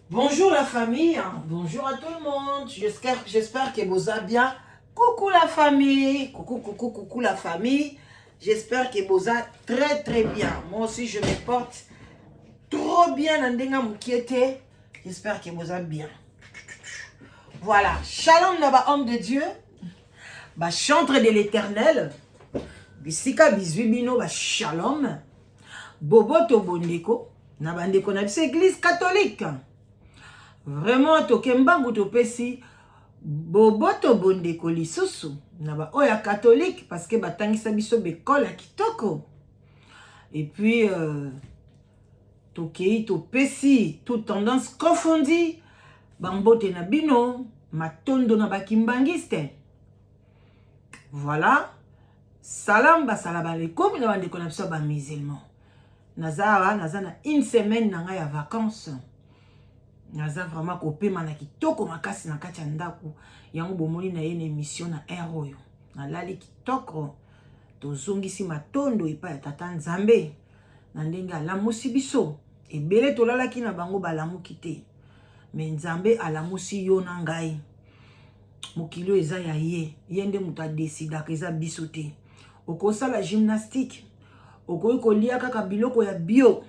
Bonjour la famille, bonjour à tout le monde. J'espère, j'espère que vous allez bien. Coucou la famille, coucou, coucou, coucou la famille. J'espère que vous allez très très bien. Moi aussi je me porte trop bien na ndenge moke te. J'espère que vous allez bien. Voilà, shalom na ba homme de Dieu, ba chantre de l'Éternel. Bisika bizwi bino ba shalom. Boboto bondeko na bandeko na biso église catholique. Vraiment toke mbangu topesi boboto bondeko lisusu na baoyo ya catholique parce que batangisa biso bekole ya kitoko. Et puis tokei topesi toute tendance confondue bambote na bino, matondo na bakimbangiste. Voilà, salam basala balekomi na bandeko na biso ya bamusulman. Naza awa, naza na une semaine na ngai ya vacances. Naza vraiment kopema na kitoko makasi na kati ya ndako. Yango bomoni na ye na émission na heure oyo. Nalali kitoko, tozongisi matondo epai ya tata Nzambe na ndenge alamusi biso. Ebele tolalaki na bango balamuki te, me Nzambe alamusi yo na ngai. Mokili oyo eza ya ye, ye nde moto adesidaka, eza biso te. Okosala gymnastique, okoki kolia kaka biloko ya bio,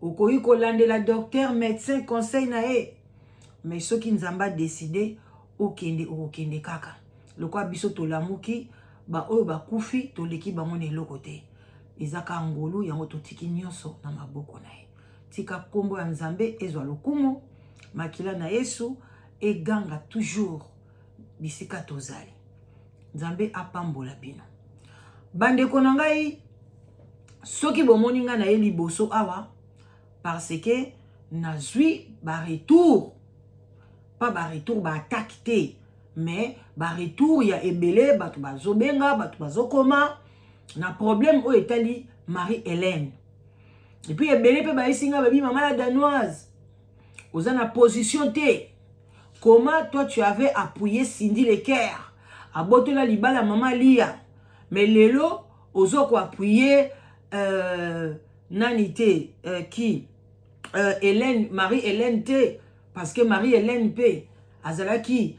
okoki kolandela docteur, médecin, conseil na ye, mais soki Nzambe adeside okende, okokende kaka. Lokola biso tolamuki, baoyo bakufi toleki bango na eloko te. Eza kaka ngolu, yango totiki nyonso na maboko na ye. Tika nkombo ya Nzambe ezwa lokumu, makila na Yesu eganga toujours bisika tozali. Nzambe apambola bino. Bandeko na ngai, soki bomoni ngai na ye liboso awa, parce que nazwi ba retour, pas ba retour ba attaque te, mais ba retour ya ebele, bato bazobenga, bato bazokoma na problème oyo etali Marie-Hélène. Et puis ebele mpe bayesi ngai, babi mama la danoise, oza na position te. Comment toi tu avais appuyé Cindy Le Cœur abotola libala mama Lia, mais lelo ozo ko appuyer nani te, qui Hélène, Marie-Hélène te, parce que Marie-Hélène mpe azalaki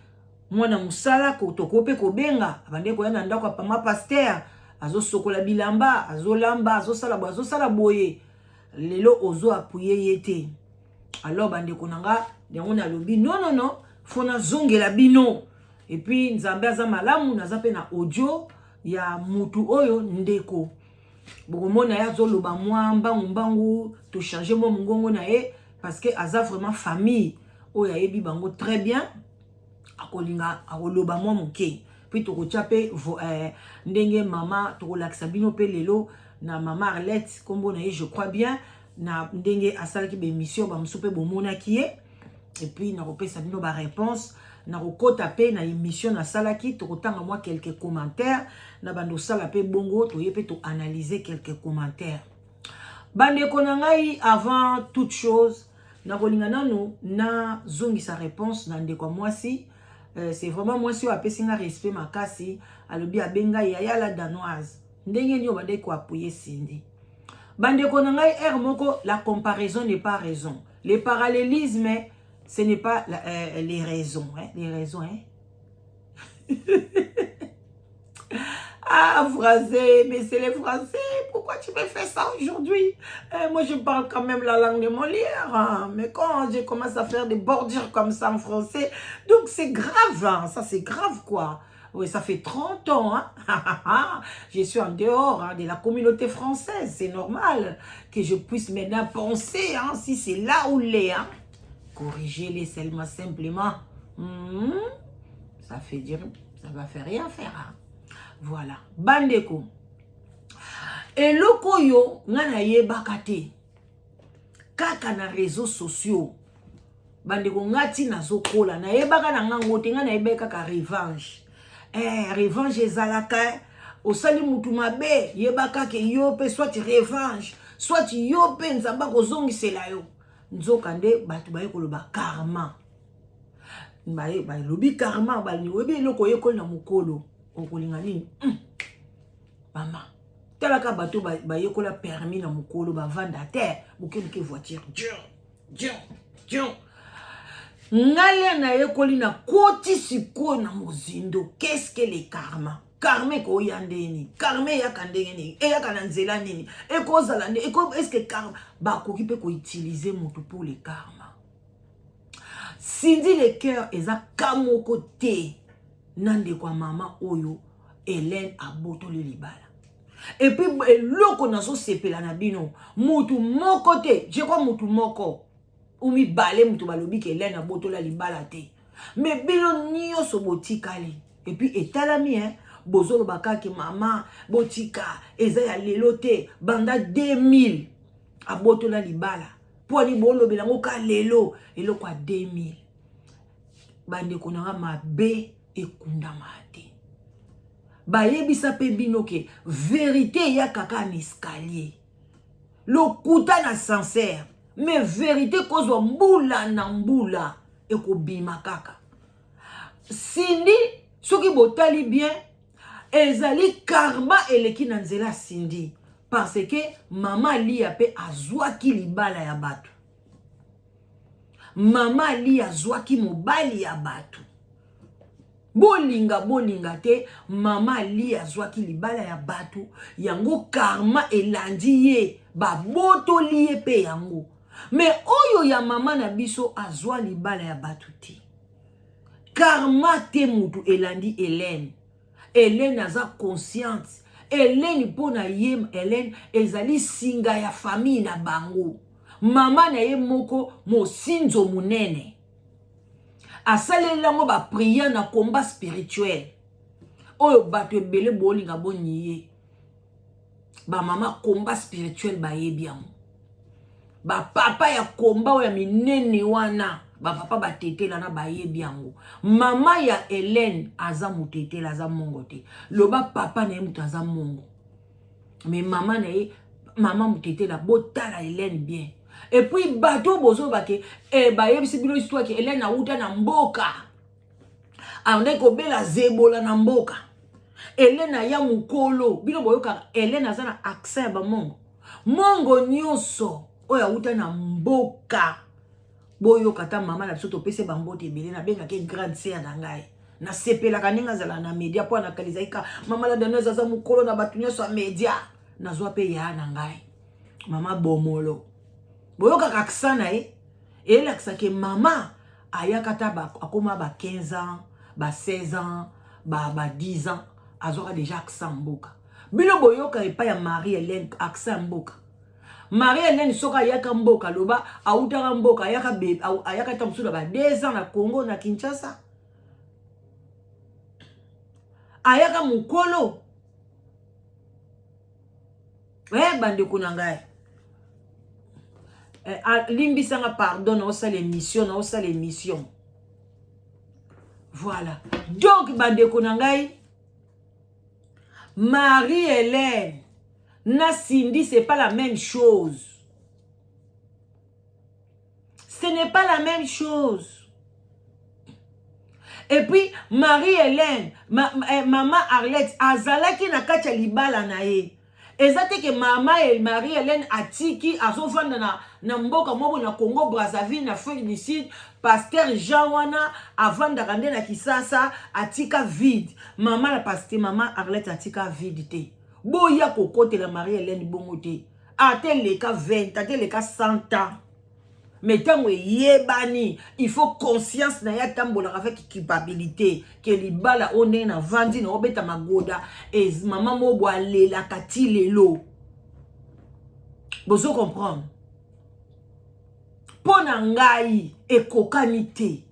mwana mosala, toko mpe kobenga abande koya na ndako ya pama pasteur, azosokola bilamba, azolamba, azosala boye, azosala boye, lelo ozo appuyer ye te. Alors bandeko na nga, yango nalobi non, non, non, fo nazongela bino. Et puis Nzambe aza malamu, naza mpe na audio ya mutu oyo ndeko bokomona ye azoloba mwa mbangu mbangu, tochange mwa mongongo na ye parce que aza vraiment famille oyo ayebi bango très bien, akolinga akoloba mwa moke. Puis tokotia mpe ndenge mama tokolakisa bino mpe lelo na mama Arlette, nkombo na ye je crois bien, na ndenge asalaki baémission bamosusu mpe bomonaki ye. Et puis nakopesa bino baréponse, nakokɔta mpe na émission nasalaki, tokotanga mwa quelques commentaires na bando osala mpe bongo, toye mpe toanalyse quelques commentaires. Bandeko na ngai, avant toute chose nakolinga nanu nazongisa réponse na ndeko ya mwasi. C'est vraiment mwasi oyo apesi nga respect makasi. Alobi, abenga yaya la danoise, ndenge nini obandaki koappuyer Cindy? Bandeko na ngai, ere moko la comparaison n'est pas raison, le parallélisme ce n'est pas les raisons, hein, les raisons, hein? Ah, français, mais c'est les français. Pourquoi tu me fais ça aujourd'hui? Moi, je parle quand même la langue de Molière. Hein. Mais quand je commence à faire des bordures comme ça en français, donc c'est grave. Hein. Ça, c'est grave, quoi. Oui, ça fait 30 ans. Hein? Je suis en dehors, hein, de la communauté française. C'est normal que je puisse maintenant penser, hein, si c'est là où l'est. Hein? Corrigez-les seulement simplement. Ça fait dire, ça va faire rien faire. Hein? Voilà. Bandeko. Eloko oyo nga nayebaka te, kaka na réseaux sociaux, bandeko, nga ti nazokola nayebaka na ngango te. Nga nayebaki kaka revanche. Revanche ezalaka osali mutu mabe, yebaka ke yo mpe soit revanche, soit yo mpe Nzambe akozongisela yo. Nzoka nde bato baye koloba karma, balobi karma. Oyebi eloko oyekoli na mokolo okolinga nini? Mama, talaka bato bayekola permis na mokolo, bavanda te, boke moke voiture, dion dion dion. Ngai lere nayekoli nakoti sikoyo na mozindo, qu'est-ce que le karma? Karma ekoya ndenge nini? Karma eyaka ndenge nini? Eyaka na nzela nini? Ekozala nde est-ce karma bakoki mpe koutiliser motu pour le karma? Cindy Le Cœur eza ka moko te na ndeko ya mama oyo Hélène abotoli libala. Et puis eloko nazosepela na bino, mutu moko te, je crois mutu moko ou mibale mutu balobi ke Hélène abotola libala te, mais bino nyonso botikali. Et puis etalami hein, bozoloba kaka mama botika eza ya lelo te, banda 2000 abotola libala, mpo ani bolobela yango ka lelo eloko ya 2000. Bandeko na nga, mabe ekundama te. Bayebisa mpe bino ke vérité eyaka kaka na escalier, lokuta na ascenseur, mais vérité kozwa mbula na mbula ekobima kaka. Cindy, soki botali bien, ezali karma eleki na nzela ya Cindy, parce que mama Lia mpe azwaki libala ya bato, mama Lia azwaki mobali ya bato. Bolinga bolinga te, mama Lia azwaki libala ya bato, yango karma elandi ye, babotoli ye mpe yango. Mais oyo ya mama na biso azwa libala ya bato te, karma te mutu elandi Hélène. Hélène aza consciente. Hélène, mpo na ye Hélène ezali singa ya famille na bango. Mama na ye moko mosinzo monene asaleli yango baprière na combat spirituel oyo bato ebele bolinga boni ye. Bamama combat spirituel bayebi yango, bapapa ya komba oyo ya minene wana, bapapa batetela na bayebi yango. Mama ya Hélène aza motetela, aza mongo te. Loba papa na ye moto aza mongo, mais mama na ye mama motetela. Botala Hélène bien. Et puis bato oyo bozoloba ke bayebisi bino histoire ke Hélène awuta na mboka, andaki kobela zebola na mboka. Hélène aya mokolo, bino boyokaka Hélène aza na accent ya bamongo. Mongo nyonso oyo awuta na mboka, boyoka ata mama na biso, topesi bambote ebele. Nabengaki grande sœur na ngai, nasepelaka ndenge azala na média, mpo anakalizaki ka mama la Danoise aza mokolo na bato nyonso ya média. Nazwa mpe ya na ngai mama Bomolo, boyokaka accent na ye, eyelakisaka mama ayaka ata akóma ba 15 ans, ba 16 ans, ba 10 ans, azwaka déjà accent mboka. Bino boyoka epai ya Marie Hélène accent ya mboka. Marie Hélène soki ayaka mboka, aloba awutaka mboka, ayaka, ayaka ta mosusu na ba 2 ans na Congo, na Kinshasa, ayaka mokolo. Bandeko na ngai, limbisanga, pardon, naosala émission, naosala émission. Voilà, donc bandeko na ngai, Marie Hélène na Cindy, c'est pas la même chose, ce n'est pas la même chose. Et puis Marie Hélène, mama Arlette azalaki na kati ya libala na ye. Eza te ke mama Marie Hélène atiki, azovanda na mboka moko na Congo Brazzaville, na Afrique du Sud. Pasteur Jean wana avandaka nde na Kisasa, atika vide. Mama na pasteur, mama Arlette atika vide te. Boya kokotela Marie Hélène bongo te. Ata eleka 20, ata eleka 100 ans, mais ntango eyebani, il faut conscience na ye atambolaka avec culpabilité ke libala oyo ndenge navandi na obeta magoda, mama moko alelaka ti lelo. Bozo comprendre? Mpo na ngai ekokani te.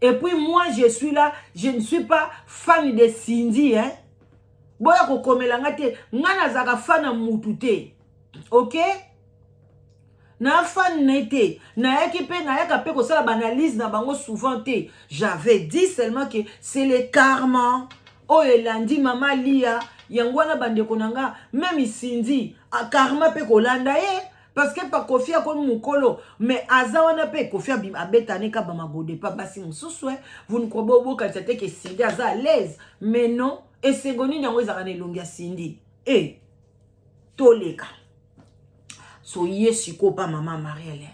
Et puis moi, je suis là, je ne suis pas fan de Cindy, hein. Boya kokomela nga te, nga nazalaka fan na mutu te, ok? Na fan na ye te. Nayaki mpe nayaka mpe kosala baanalyse na bango souvent te. J'avais dit seulement que c'est le karma oyo elandi mama Lia. Yango wana, bandeko na nga, même Cindy, karma mpe kolanda ye, parce que pa Kofi akomi mokolo, mais aza wana mpe Kofi abetani ka bamagode pa basi mosusu. Vous ne croyez, bokanisa te ke Cindy aza à l'aise, mais non. Esengo nini yango ezalaka na elongi ya Cindy? E toleka so ye sikoyo pa mama Marie Hélène.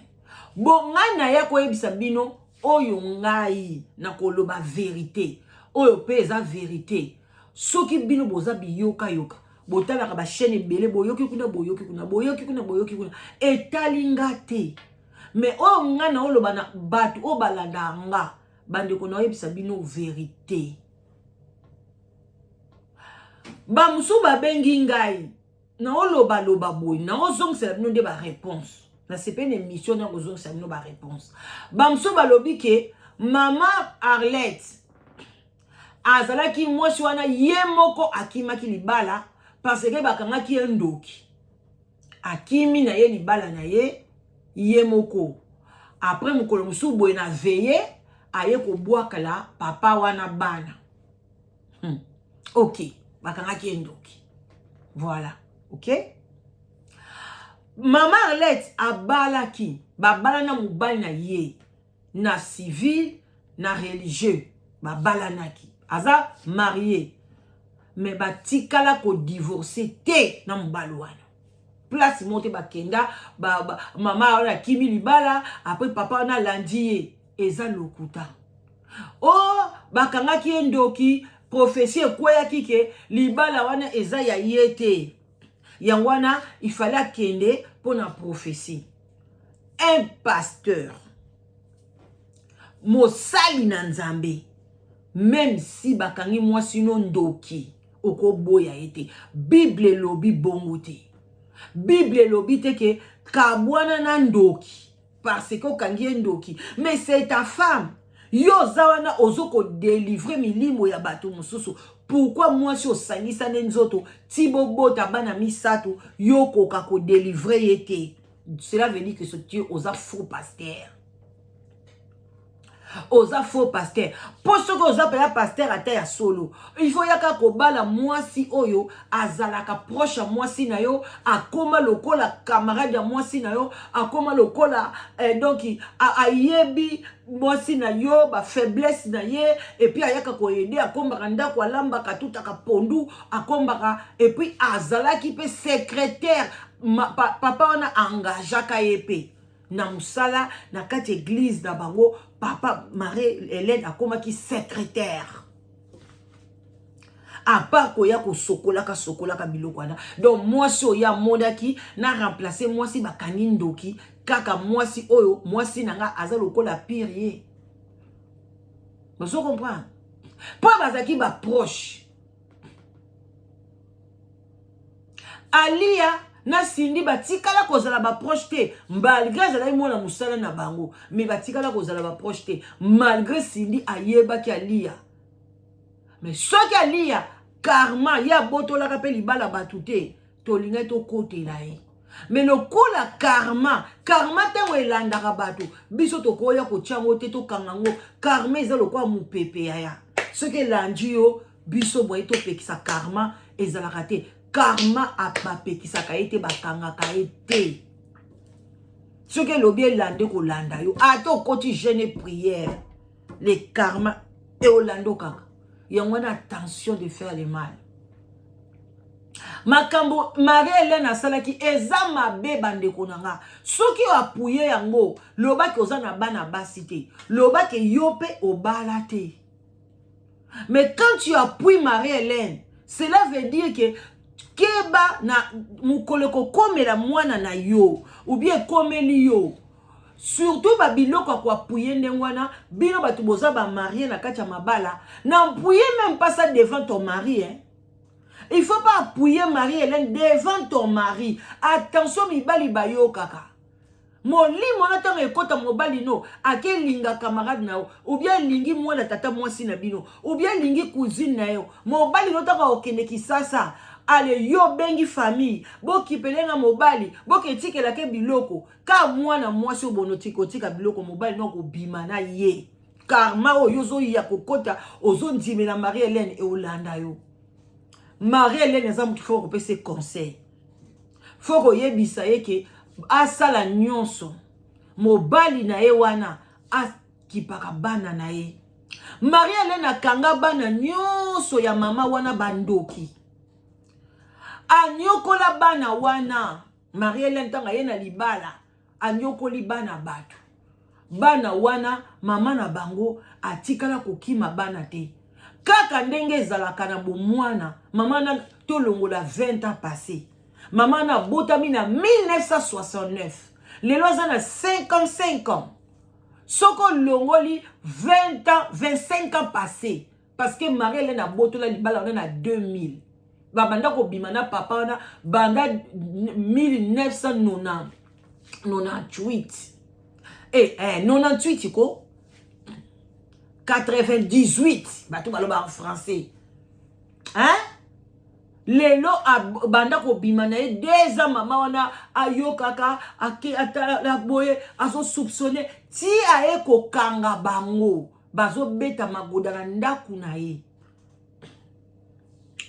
Bon, ngai naya koyebisa bino. Oyo ngai nakoloba verite, oyo mpe eza verite. Soki bino boza biyokayoka, botalaka ba chaîne ebele, boyoki kuna, boyoki kuna, boyoki kuna, boyoki kuna, etali nga te. Mais oyo nga naoloba na bato oyo balandaka nga, bandeko, naoyebisa bino verite. Bamosusu babengi ngai, naolobaloba boye, naozongisela bino nde baréponse. Nasepeli na émission na kozongisa bino baréponse. Bamosusu balobi ke mama Arlette azalaki mwasi wana, ye moko akimaki libala parce que bakangaki ye ndoki. Akimi na ye libala na ye, ye moko. Après, mokolo mosusu boye na veye, aye kobwakala papa wana bana. Ok, bakangaki ye ndoki, voilà. Ok, mama Arlette abalaki, babala na mobali na ye na civil, na religieux, babalanaki, aza marié, mais batikala kodivorce te na mobali wana. Place moko te bakenda ba, mama wana akimi libala, après papa wana alandi ye. Eza lokuta. O oh, bakangaki ye ndoki, prophétie ekweyaki ke libala wana eza ya ye te. Yango wana ifale akende mpo na prophétie. Un pasteur, mosali na Nzambe, même si bakangi mwasi no ndoki, okoboya ye te. Bible elobi bongo te. Bible elobi te ke kabwana na ndoki parce que okangi ye ndoki. Mais c'est ta femme. Yo oza wana, ozo kodélivrer milimo ya bato mosusu. Pourquoi mwasi osangisa nde nzoto ti bobota bana misato, yo okoka kodélivrer ye te? Cela veut dire que soki oza faux pasteur, oza faux pasteur. Mpo soki oza mpenza pasteur ata ya solo, il faut yaka kobala mwasi oyo azalaka proche ya mwasi na yo, akóma lokola camarade ya mwasi na yo, akóma lokola donc ayebi mwasi na yo, bafaiblesse na ye, et puis ayaka koaider, akombaka ndako, alambaka, atutaka pondu, akombaka, et puis azalaki mpe secrétaire. Papa wana engageaka ye mpe na mosala na kati église na bango. Papa Marie Hélène akomaki secrétaire, à part koya kosokolaka sokolaka biloko wana. Donc mwasi oyo amonaki na remplace mwasi bakangi ndoki, kaka mwasi oyo, mwasi na nga aza lokola pire ye. Bozo comprendre? Mpo bazalaki baproche. Alia na Sindi batikala kozala baproche te, malgré azalaki mwana mosala na bango, mais batikala kozala baproche te, malgré Sindi ayebaki Alia. Mais soki Alia karma ye abotolaka mpe libala bato te, tolingaki tokotela ye. Mais lokola karma, karma ntango elandaka bato, biso tokoya kotia yango te, tokanga yango. Karma eza lokola mopepe, yaya. Soki elandi yo, biso boye topekisa karma ezalaka te. Karma bapekisaka ye te, bakangaka ye te. Soki elobi elande, kolanda yo, ata okoti jeûne, prière, le karma eolanda kaka. Yango wana, attention de faire le mal. Makambo Marie Helene asalaki eza mabe, bandeko na nga. Soki oappuyer yango, lobaki oza na bana basi te, lobaki yo mpe obala te. Mais quand tu appuies Marie Hélène, cela veut dire que keba na mokolo ekokomela mwana na yo ou bien ekomeli yo. Surtout babiloko ya koappuyer ndenge wana, bino bato boza bamariés na kati ya mabala, n'appuyer même pas ça devant ton mari, hein? Il faut pas appuyer Marie-Hélène devant ton mari. Attention, mibali bayokaka. Molimo wana ntango ekɔta mobali no, akelinga camarade na yo, ou bien elingi mwana tata mwasi na bino, ou bien elingi cousine na yo. Mobali no, ntango akokende Kisasa, ale yo obengi famille, bokipelenga mobali, boketikelake biloko ka mwana mwasi obono kotika biloko, mobali no akobima na ye. Karma oyo ozoya kokota, ozondimela Marie Hélène, eolanda yo. Marie Hélène aza motu, faut kopesa conseil, faut koyebisa ye ke asala nyonso mobali na ye wana akipaka bana na ye. Marie Helene akanga bana nyonso ya mama wana bandoki, anyokola bana wana. Marie Helene, ntango aye na libala, anyokoli bana bato. Bana wana mama na bango atikala kokima bana te. Kaka ndenge ezalaka na bomwana, mama na tolongola 20 ans passé. Mama na abotami na 1969. Lelo aza na 55 ans. Soki olongoli 20 ans, 25 ans passé, parce que Marie-Hélène abotola libala wana na 2000. Babanda kobima na papa wana banda 1998. 98 ko 98 bato baloba en français, hein? Lelo abanda kobima na ye 2 ans, mama wana ayokaka ake atala boye, azosoupçonne ti aye kokanga bango bazobeta magoda na ndako na ye.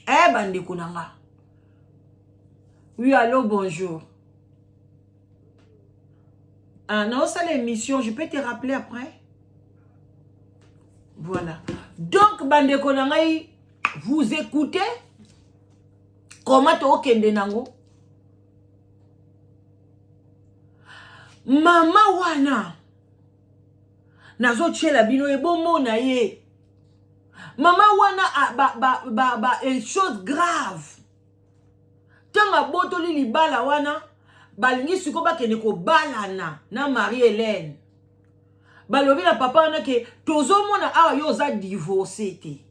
Bandeko na nga, oui, allo, bonjour. Ah, naosala émission, je peux te rappeler après. Voilà. Donc bandeko na ngai, vous écoutez comment tookende nango. Mama wana nazotiela bino ye, bomona ye mama wana ba chose grave. Ntango abotoli libala wana, balingi sikoyo bakende kobalana na Marie Hélène. Balobi na papa wana ke tozomona awa yo oza divorce te,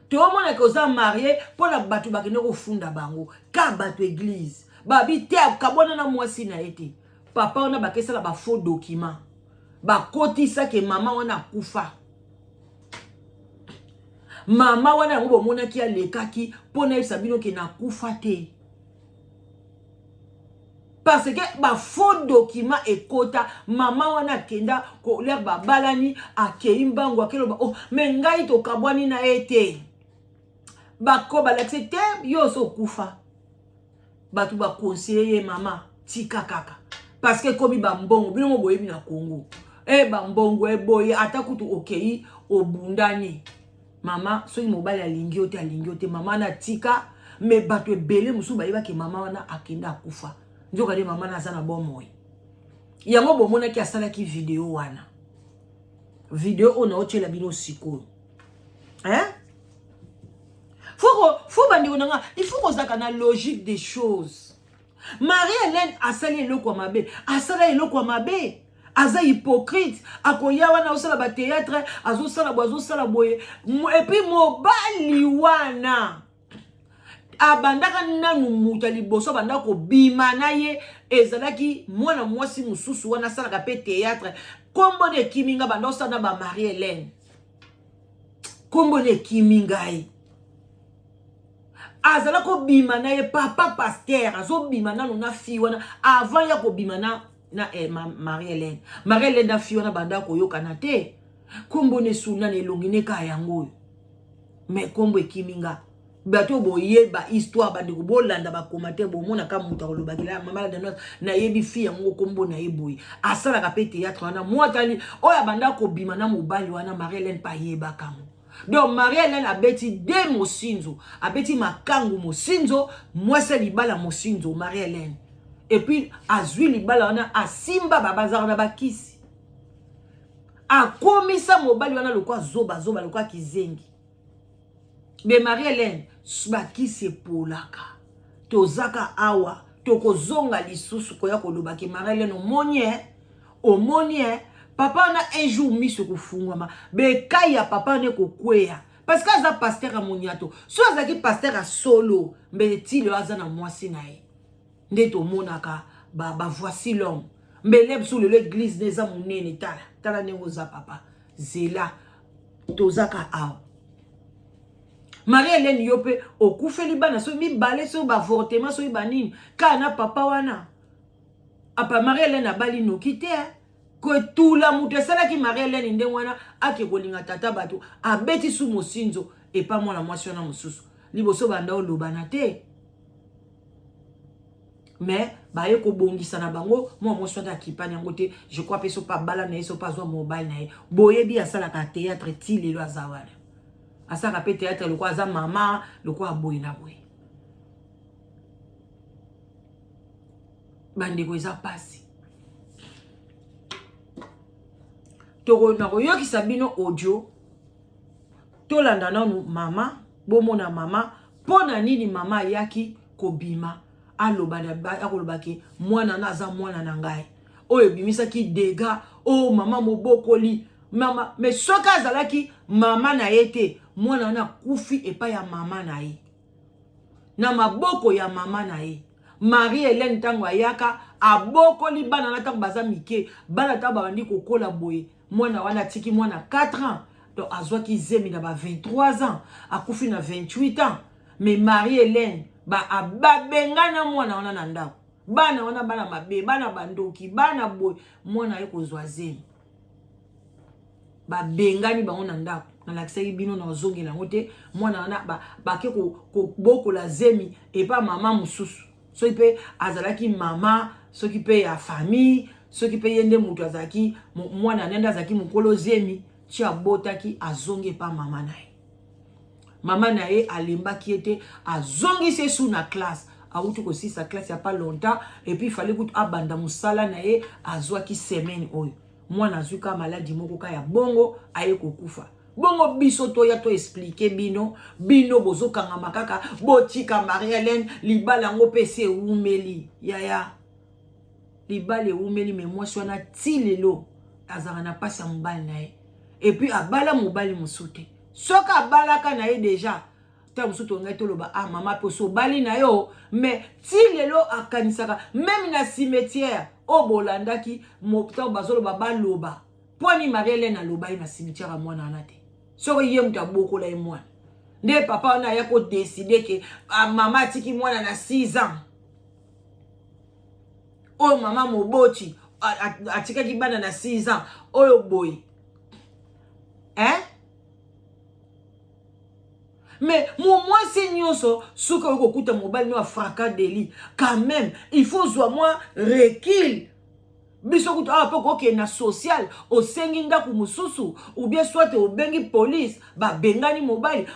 tozomona ke oza marie. Mpona bato bakende kofunda bango ka bato église, babi te akabwana na mwasi na ye te. Papa wana bakesala bafaux document, bakotisa ke mama wana akufa. Mama wana yango bomonaki alekaki mpo nayebisa bino ke nakufa te, parce que bafaux document ekota. Mama wana akenda kolere, babalani, akei mbangu, akeloba: "Oh, me ngai tokabwani na ye te." Bako balakisi te, yo oso okufa. Bato baconseille ye: "Mama, tika kaka, parce que ekomi bambongo." Bino mo boyebi na Congo, bambongo eboye. Ata kutu okei obundani, mama, soki mobali alingi yo te, alingi yo te. Mama na tika. Me bato ebele mosusu bayebaki mama wana akende akufa, nzoka nde mama na aza na bomoi. Yango bomonaki asalaki video wana, video oyo naotiela bino sikoyo, hein? Faut bandeko na nga, il faut kozalaka na logique des choses. Marie Hélène asali eloko ya mabe, asala eloko ya mabe, aza hypocrite. Akoya wana azosala bathéâtre, azosala boye, azosala boye. Et puis mobali wana abandaka nanu, moto ya liboso abandaka kobima na ye ezalaki mwana mwasi mosusu wana asalaka mpe théâtre, nkombo na ekimi nga. Banda osala na bamarie Hélène, nkombo na ekimi ngai. Azala kobima na ye, papa pasteur azobima nanu na fille wana avant ya kobima na Marie Hélène. Marie Hélène na fille wana banda koyokana te. Nkombo na esuna na elongi ne kaka yango oyo, me nkombo ekimi nga. Bato boyeba histoire, bandeko, bolanda bacommentaire, bomonaka moto akolobakela mama la Danoise: "Nayebi fille yango, nkombo na ye boye, asalaka mpe théâtre wana." Mwatali oyo abanda kobima na mobali wana, Marie Hélène mpe ayebaka ngo. Donc Marie Hélène abeti de mosinzo, abeti makangu mosinzo, mwasi ya libala mosinzo Marie Hélène. Et puis azwi libala wana, asimba babazaka na bakisi, akomisa mobali wana lokwa zobazoba, lokwa kizengi. Me Marie Hélène, bakisi epolaka. Tozaka awa, tokozonga lisusu koya kolobaki Marie Hélène. Omoni e, omoni e, papa wana un jour miso ekofungwama, bekai ya papa wana ekokweya, parce que aza pasteur ya moniato. So azalaki pasteur ya solo, mbele tilo aza na mwasi na ye nde tomonaka bavoici ba l'homme. Mbele biso lelo église ne eza monene. Tala, tala ndenge oza papa, zela, tozaka awa. Marie Hélène, yo mpe okufeli bana soki mibale, soki baavortement, soki banini, kaka na papa wana. Apa Marie Hélène abali noki te. Kotula moto esalaki Marie Hélène ndenge wana, ake kolinga tata bato, abeti su mosinzo epa mwana mwasi wana mosusu. Liboso banda olobana te, me baye kobongisa na bango. Mwa mwasi wana akipani yango te, je crois mpe so mpe abala na ye, so mpe azwa mobali na ye. Boyebi asalaka théâtre ti lelo, aza wana, asalaka mpe théâtre lokola aza mama, lokola boye na boye. Bandeko, eza pasi. Nakoyokisa bino audio, tolanda nanu mama, bomona mama mpo na nini mama ayaki kobima, aloba, akoloba ke mwana na aza mwana na ngai. Oyo ebimisaki dega oyo mama mobokoli mama. Mais soki azalaki mama na ye te, mwana wana akufi epai ya mama na ye, na maboko ya mama na ye Marie Hélène. Ntango ayaka, abokoli bana na ntango baza mike. Bana ntango babandi kokola boye, mwana wana atiki mwana 4 ans, donc azwaki zemi na ba 23 ans, akufi na 28 ans. Mais Marie Hélène babengana mwana wana na ndako. Bana wana, bana mabe, bana bandoki, bana boye. Mwana aye kozwa zemi, babengani bango na ndako. Nalakisaki bino, na ozongela yango te. Mwana wana bake kobokola zemi epa mama mosusu, soki mpe azalaki mama, soki mpe ya famille, soki mpe ye nde moto azalaki mwana nde azalaki mokolo zemi. Ti abotaki, azongi epa mama na ye. Mama na ye alembaki ye te, azongisi ye su na classe. Awuti kosisa classe ya pas longtemps, et puis fallait kutu abanda mosala na ye. Azwaki semaine oyo, mwana azwi ka maladie moko ka ya bongo, aye kokufa bongo. Biso toya toexpliquer bino, bino bozokangama kaka. Botika Marie Hélène, libala yango mpe esi ewumeli. Yaya, libala ewumeli, mais mwasi wana ti lelo azalaka na mpasi ya mobali na ye. Et puis abala mobali mosusu te. Soki abalaka na ye déjà, ntango mosusu tongai toloba: "Ah, mama mpe oso obali na yo." Mais ti lelo akanisaka. Même na cimetière oyo bolandaki, ntango bazoloba, baloba mpo ani Marie Hélène aloba ye na cimetière ya mwana wana te. Soki ye moto abokola ye mwana, nde papa wana aya kodécider ke mama atiki mwana na 6 ans, oyo mama moboti atikaki bana na 6 ans oyo boye, hein? Mais mo mwasi nyonso, soki oyoki kokuta mobali no afraka deli, quand même il faut zwa mwa recul. Biso kutu awa mpo kokende na social, osengi ndako mosusu, ou bien soit obengi police, babengani mobali.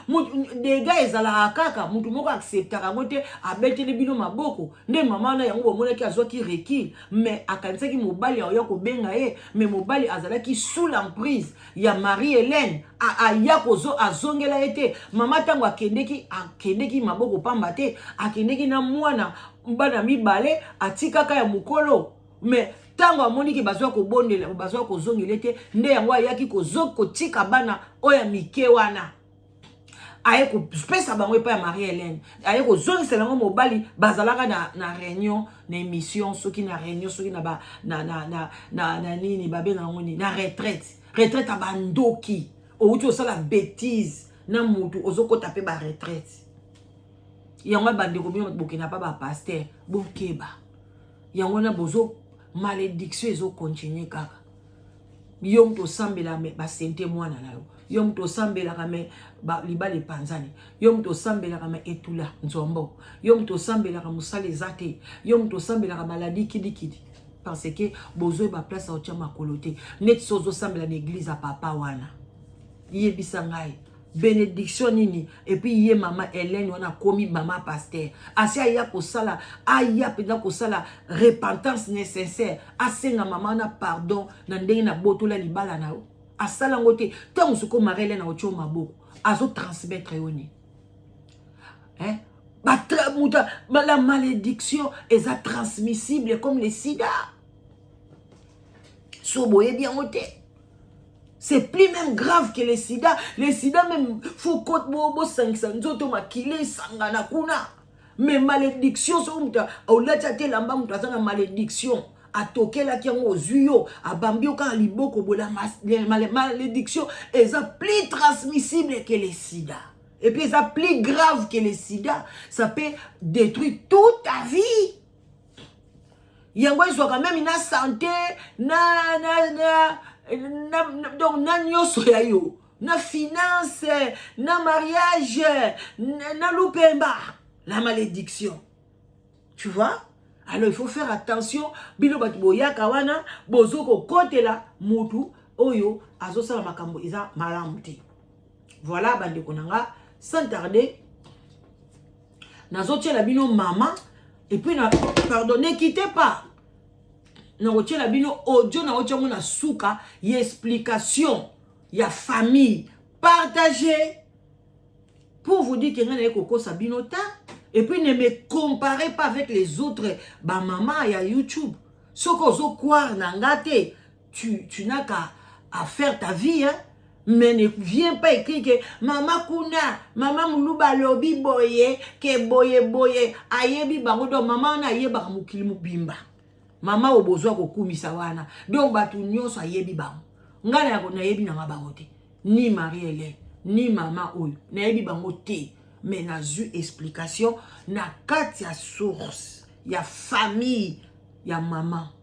Dega ezalaka kaka motu moko acceptaka yango te, abeteli bino maboko. Nde mama wana yango bomonaki azwaki recul, mais akanisaki mobali aoya kobenga ye, mais mobali azalaki sous l'emprise ya Marie Hélène, aya kozo azongela ye te. Mama ntango akendeki, akendeki maboko pamba te, akendeki na mwana, bana mibale atikaka ya mokolo. Mais ntango amoniki bazwa kobondela, bazwa kozongela te, nde yango ayaki kotika bana oyo ya mike wana, aye kopesa bango epai ya Marie Hélène, aye kozongisela yango mobali. Bazalaka na réunion, na émission, soki na réunion, soki na, ba, na, na, na, na, na nini babenga yango nini, na retraite. Retraite ya bandoki. Outi osala bétise na mutu, ozokɔta mpe baretraite yango. Bandeko, bino bokenda mpa bapasteur, bokeba. Yango wana bozo malédiction ezocontinuer kaka. Yo moto osambela, mais basente mwana na yo. Yo moto osambelaka, mais libala epanzani. Yo moto osambelaka, mais etula nzombo. Yo moto osambelaka, mosala eza te. Yo moto osambelaka, maladie kidikidi, parce que bozoyeba place ya otya makolo te. Neti so ozosambela na église ya papa wana, yebisa ngai bénédiction nini? Et puis ye mama Hélène wana akomi mama pasteur, asi aya kosala, aya mpenza kosala repentance nécessaire, asenga mama wana pardon na ndenge nabotola libala na yo. Asala yango te. Ntango sikoyo Marie Hélène aotya maboko, azotransmettre yo nini, hein? La malédiction eza transmissible comme le sida. So boyebi yango te, c'est plus même grave que le sida. Le sida même, faut bosangisa nzoto, makila esangana kuna. Mais malédiction, soki moto olati ate elamba, moto aza na malédiction, atokelaki yango, ozwi yo, abambi yo kaka liboko boye, la malédiction eza plus transmissible que le sida. Et puis eza plus grave que le sida, ça peut détruire toute ta vie. Yango ezwaka même na santé, na donc na nyonso ya yo, na finance, na mariage, na lupemba, la malédiction, tu vois? Alors il faut faire attention. Bino bato boyaka wana, bozo kokotela mutu oyo azosala makambo eza malamu te. Voilà, bandeko na nga, sans tarder nazotiela bino mama. Et puis na, pardon, ne quittez pas. Nakotiela bino audio, nakotia yango na suka ya explication ya famille. Partagez pour vous dire que ngai naye kokosa bino ta. Et puis ne me comparez pas avec les autres bamama ya YouTube. Soki ozocroire na nga te, tu n'as qu'à à faire ta vie, hein? Mais ne viens pas écrire que mama kuna, mama moluba alobi boye, ke boye boye, ayebi bango. Donc mama wana ayebaka mokili mobimba. Mama oyo bozwa kokumisa wana, donc bato nyonso ayebi bango. Ngai nayebi nanga bango te, ni Marie Hélène ni mama oyo, nayebi bango te. Mais nazwi explication na kati ya source ya famille ya mama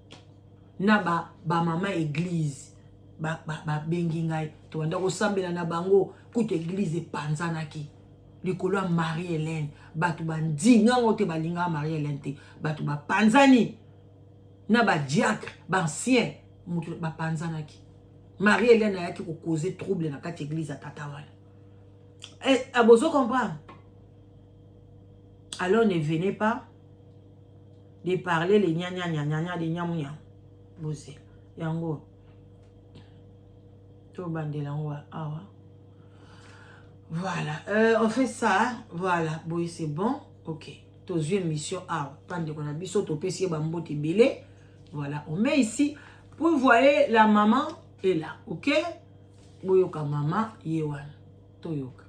na bamama ba église. Babengi ba, ba ngai, tobanda kosambela na bango. Kutu église epanzanaki likolo ya Marie Hélène. Bato bandingango te, balingaka Marie Hélène te. Bato bapanzani na badiacre, baancien, moto bapanzanaki. Marie Hélène ayaki kocauser trouble na kati église ya tata wana. Eh, bozo comprendre? Alors ne venez pas de parler les nya nya nya nya nya de nyamu nyamu. Bozela yango, tobandela yango awa. Voilà, on fait ça. Voilà, boye, c'est bon. Ok, tozwi émission awa. Bandeko na biso, topesi ye bambote ebele. Voilà, on met ici pour voyez, la maman est là. Ok, boyoka mama ye wana, toyoka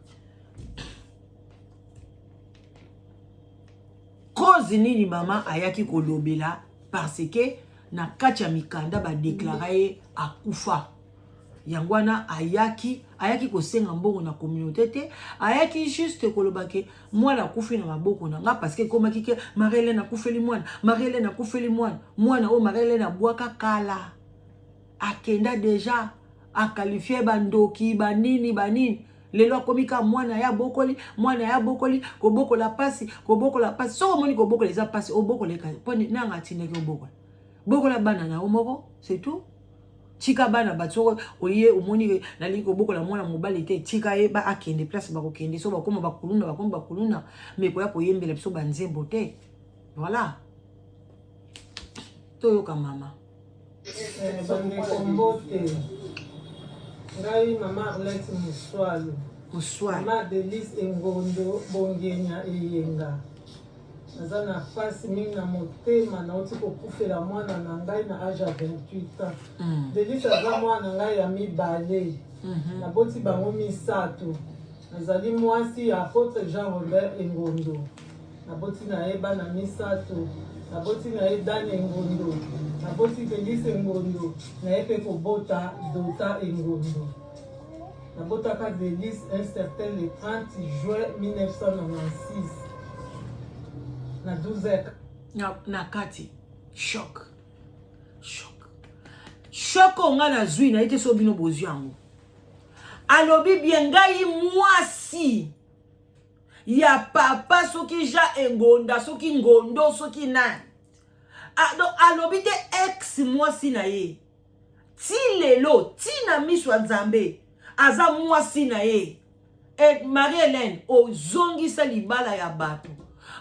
cause nini mama ayaki kolobela, parce que na kati ya mikanda badéclarer ye akufa. Yango wana ayaki kosenga mbongo na communauté te, ayaki juste koloba ke mwana akufi na maboko na nga, parce que ekomaki ke Marie Hélène akufeli mwana, Marie Hélène akufeli mwana. Mwana oyo Marie Hélène abwaka kala, akenda déjà, aqualifier bandoki, banini banini. Lelo akomi ka mwana ya bokoli, mwana ya bokoli. Kobokola pasi, kobokola pasi. Soki omoni kobokola eza pasi, obokola eka mpo nanga atindaki obokola. Bokola bana na yo moko, c'est tout. Tika bana bato. Soko oye omoni nalingi kobokola mwana mobali te, tika ye ba akende place bakokende. So bakóma bakuluna, bakóma bakuluna, me koya koyembela biso banzembo te. Voilà, toyoka mama. Bandeko, mbote. Ngai mama Arlette Moswalo. Moswalo. Mama Delise Engondo Bongenya Eyenga. Naza na mpasi mingi na motema. Nauti kokufela mwana na ngai na age ya 28 ans. Delise aza mwana na ngai ya mibale. Naboti bango misato. Nazali mwasi ya apôtre Jean Robert Engondo. Naboti na ye bana misato. Naboti na ye Dan Engondo, naboti Delise Engondo, na ye mpe kobota Dota Engondo. Nabotaka Delise un certain le 30 juin 1996 na 12 heures. Na kati choc, choc, choc oyo ngai nazwi, naye te. So bino bozwi yango. Alobi bien: ngai mwasi ya papa soki Jean Engonda, soki Ngondo, soki nani. Ah, donc alobi te ex mwasi na ye. Ti lelo, ti na miso ya Nzambe, aza mwasi na ye. E Marie Hélène, ozongisa libala ya bato.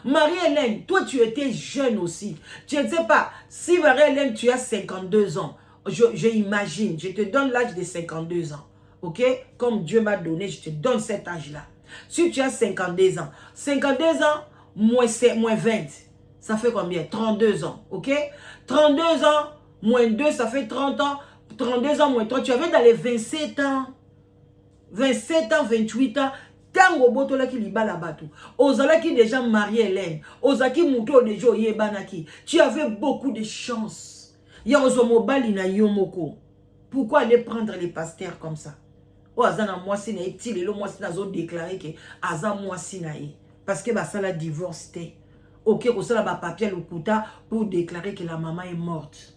Marie Hélène, toi tu étais jeune aussi. Tu ne sais pas si Marie Hélène, tu as 52 ans. Je imagine, je te donne l'âge de 52 ans, ok? Comme Dieu m'a donné, je te donne cet âge là. Si tu as 52 ans, 52 ans moins, moins 20, ça fait combien? 32 ans, ok? 32 ans moins 2, ça fait 30 ans. 32 ans moins 3, tu avais dans les 27 ans. 27 ans, 28 ans. Ntango obotolaki libala bato, ozalaki déjà Marie Hélène, ozalaki motu oyo déjà oyebanaki. Tu avais beaucoup de chance ya kozwa mobali na yo moko. Pourquoi aller prendre les pasteurs comme ça, oyo aza na mwasi na ye ti lelo? Mwasi na azodéclarer ke aza mwasi na ye parce que basala divorce te. Oke kosala bapapier lokuta pour déclarer que la maman est morte.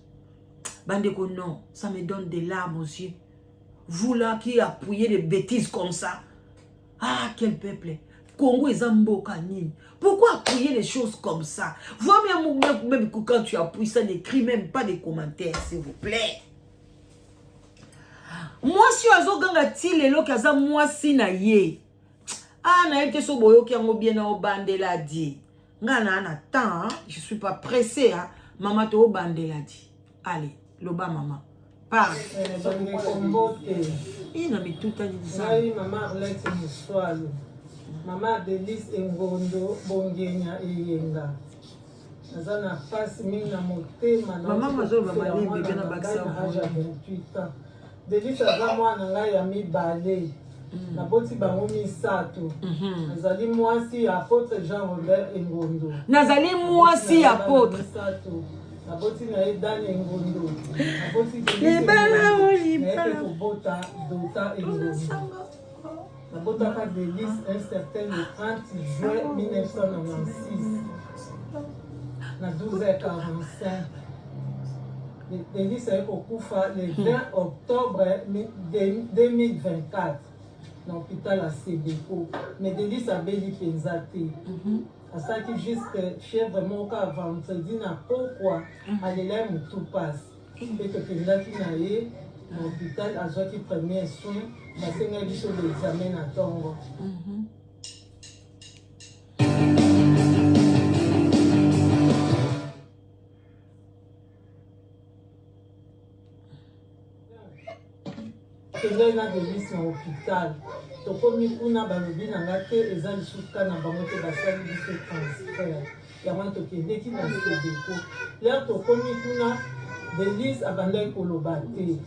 Bandeko, non, ça me donne des larmes aux yeux. Vous là qui appuyez des bêtises comme ça, ah, quel peuple! Congo eza mboka nini? Pourquoi appuyer les choses comme ça? Vois même, même, même quand tu appuies ça, n'écris même pas des commentaires, s'il vous plaît. Mwasi oyo azoganga ti lelo ke aza mwasi na ye. Ah, nayebi te so boyoki yango bien. Na obandela di, ngai na temps, je suis pas pressé, hein. Mama, toobandela di. Ale loba mama, parle. Bandeko, mbote. Ina mituta. Ngai mama Arlette Muswalu, mama Delis Engondo Bongenya Eyenga. Naza na mpasi mingi na motema. Mama mazoloba malembe be na bakisa. Age ya 28 ans. Delis aza mwana ngai ya mibale. Naboti bango misato. Nazali mwasi ya apôtre Jean Robert Engondo. Nazali mwasi ya apôtre. Misato. Naboti na ye Dan Engondo, naboti Libala o Delis, libala. naye mpe kobota Dota Engondo. Nabotaka Delis un certain le 30 juin 1996 na 12h45. Delis aye kokufa le 20 octobre 2024 na hôpital ya Sebeko. Mais Delis abeli mpenza te. Asalaki juste fièvre moko ya vendredi na pokwa, alela motu pasi, mpe tokendaki na ye na hôpital. Azwaki premier soin, basengaki biso baexamen na ntongo. Tokendaki na Delis na hôpital. Tokomi kuna, balobi na nga te, eza lisusu ka na bango te, basali biso transfert. Yango wana tokendeki na Sebeko. L'heure tokomi kuna, Delis abandaki koloba te.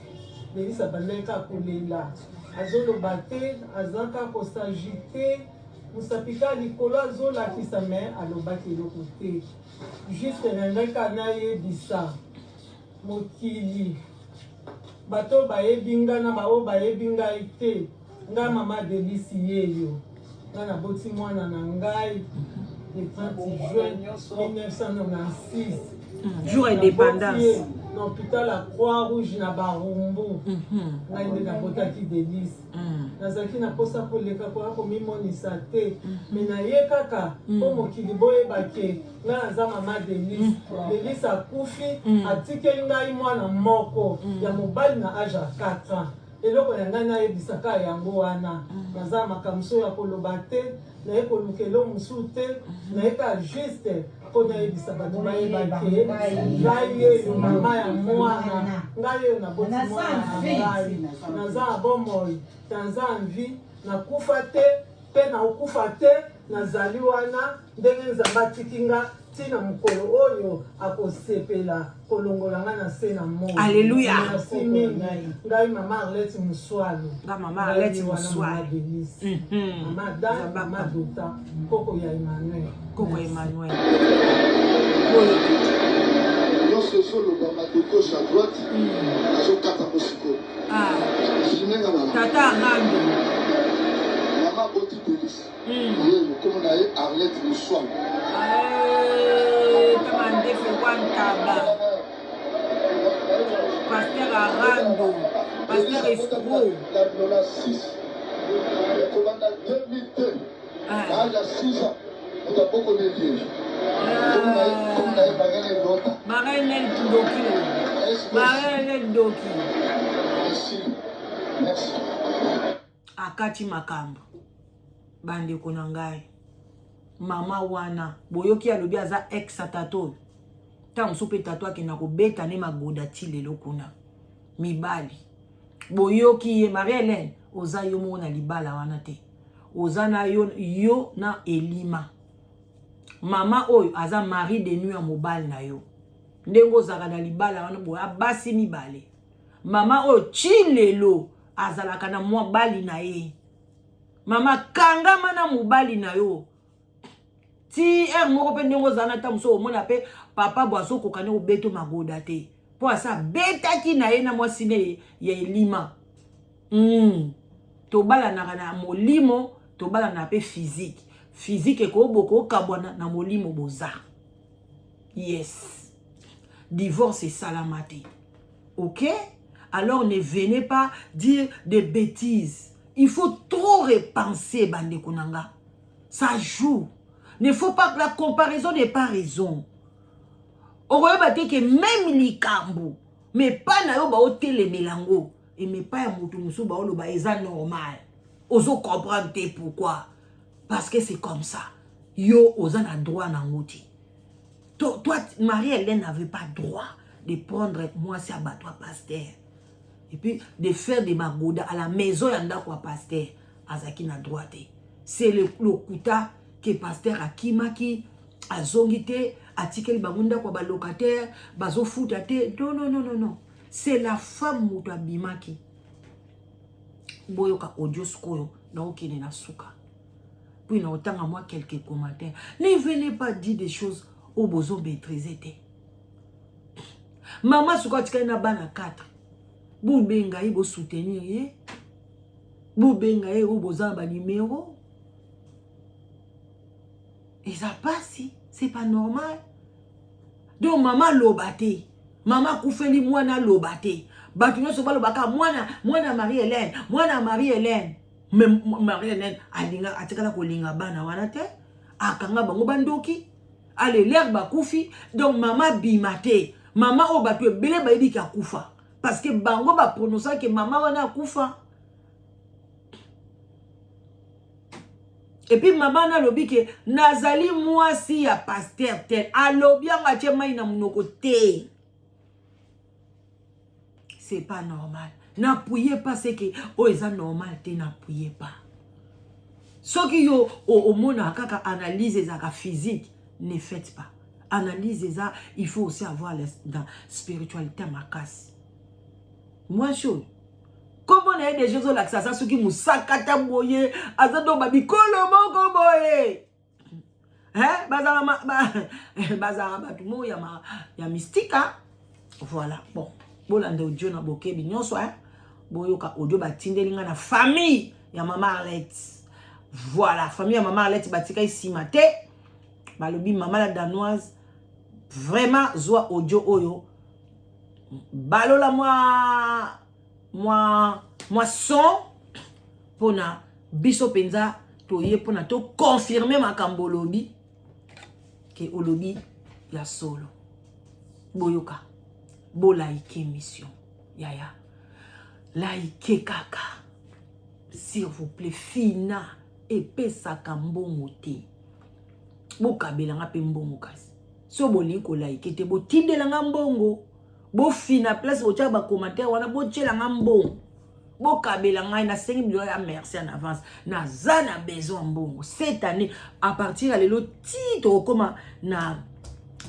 Delis abandaki kaka kolela, azoloba te, aza kaka kos'agiter, mosapi kaka likolo azolakisa, mais alobaki eloko te. Juste na ngai kaka nayebisa mokili, bato oyo bayebi ngai na baoyo bayebi ngai te, ngai mama Delisi yeyo. Ngai naboti mwana na ngai le 30 juin 1996. Jour indépendance. Na hôpital ya Croix Rouge na Barumbu. Ngai nde nabotaki Delis. Nazalaki na mposa koleka koya komimonisa te, mais naye kaka mpo mokili boyeba ke ngai naza mama Delis. Delis akufi, atikeli ngai mwana moko ya mobali na age ya 4 ans. Eloko na ngai nayebisaka yango wana. Naza makambo so ya koloba te, naye koluka eloko mosusu te, naye kaka juste mpo nayebisa bato bayeba ke ngai yeyo mama ya mwana. Ngai oyo naboti mwana na ngai, naza na bomoi, naza en vie, nakufa te mpe nakokufa te. Nazali wana ndenge Nzambe atiki nga ntina mokolo oyo akosepela kolongola nga na se na moi. Alléluia. Merci mingi. Ngai mama Arlette Muswalu. Nga mama Arlette Muswalu. Denise, mama Dan, mama Dota, koko ya Emmanuel. Koko Emmanuel. Nyonso ezolobama de gauche à droite, azokata ngo sikoyo. Filmenga malamu. Tata Rando. Mama boti Delis ye, lokomo na ye Arlette Muswalo. Tama ndefe wantaba. Pasteur Arando, pasteur escroc. Na 96, ekobanda 2002, na age ya 6 ans, moto abokoli ye, komo na ye Marene Lota. Marene ndoki, Marene ndoki. Merci, merci. Akati makambo. Bandeko na ngai, mama wana boyoki, alobi aza ex ya tata oyo. Ntango mosusu mpe tata akenda kobeta nde magoda ti lelo kuna mibali. Boyoki ye. Marie Helene, oza yo moko na libala wana te, oza na yo, yo na elima. Mama oyo aza mari de nuit ya mobali na yo. Ndenge ozalaka na libala wana boye, basi mibale. Mama oyo ti lelo azalaka na mobali na ye. Mama, kangama na mobali na yo ti heure moko mpe ndenge ozala na ntango mosusu, omona mpe papa bo azokoka nde kobeta magoda te, mpo asa abetaki na ye na mwasi ne ya elima. Tobalanaka na molimo, tobalanaka mpe physique. Physique ekoboka okabwana na molimo boza. Yes, divorce esalama te, ok? Alors ne venez pas dire des bêtises. Il faut trop repenser, bandeko na nga. Ça joue. Ne faut pas, la comparaison n'est pas raison. Okoyeba te ke même likambo mais pa na yo baotelemela yango, eme pa ya moto mosusu baoloba eza normal. Ozo comprendre te pourquoi, parce que c'est comme ça. Yo oza na droit nango te. Toi, Marie-Hélène, n'avait pas droit. de prendre mwasi ya bato ya pasteur et puis de faire des magoda à la maison ya ndako ya pasteur. Azalaki na droit te. C'est le lokuta ke pasteur akimaki, azongi te, atikeli bango ndako ya balocataire, bazofuta te. Non, non, non, non, non, c'est la femme moto abimaki. Boyoka audio sikoyo, naokende na suka, puis naotanga mwa quelques commentaires. Ne venez pas dire des choses oyo bozomaîtrise te. Mama sikoyo atikali na bana 4. Bobenga ye, bosoutenir ye, bobenga ye oyo boza na banimero. Eza pasi, c'est pas normal. Donc mama aloba te, mama akufeli mwana aloba te, bato nyonso balobaka mwana, mwana Marie Hélène, mwana Marie Hélène. Mais Marie Hélène alinga, atikala kolinga bana wana te, akanga bango bandoki. Ale lere bakufi, donc mama bima te. Mama oyo bato ebele bayebiki akufa, parce que bango baprononçaki mama wana akufa. Et puis mama wana alobi ke nazali mwasi ya pasteur tel, alobi yango, atie mai na monoko te. C'est pas normal. N'appuyez pas ce que oyo eza normal te, n'appuyez pas. Soki yo omonaka kaka analyse ezalaka physique, ne faites pas analyse. Eza, il faut aussi avoir la spiritualité makasi. Mwasi oyo, kombo na ye deja ezolakisa aza soki mosakata boye, aza do babikolo moko boye, bazala bato moko ya mystique. Voilà. Bon, bolanda audio na bokebi nyonso. Boyoka audio batindeli nga na famille ya mama Arlette. Voilà, famille ya mama Arlette batikaki nsima te. Balobi mama la Danoise, vraiment zwa audio oyo, balola mwa son mpona biso mpenza toye mpona toconfirme makambo olobi, ke olobi ya solo. Boyoka, bolike émission yaya, like kaka s'il vous plaît. Fina epesaka mbongo te, bokabelanga mpe mbongo. Kasi so bolingi kolike te, botindelanga mbongo. Bofina place botiaka bacommentaire wana, botielanga mbongo, bokabela ngai. Nasengi bilo ya merci en avance. Naza na besoin mbongo cette année, à partir ya lelo ti tokokóma na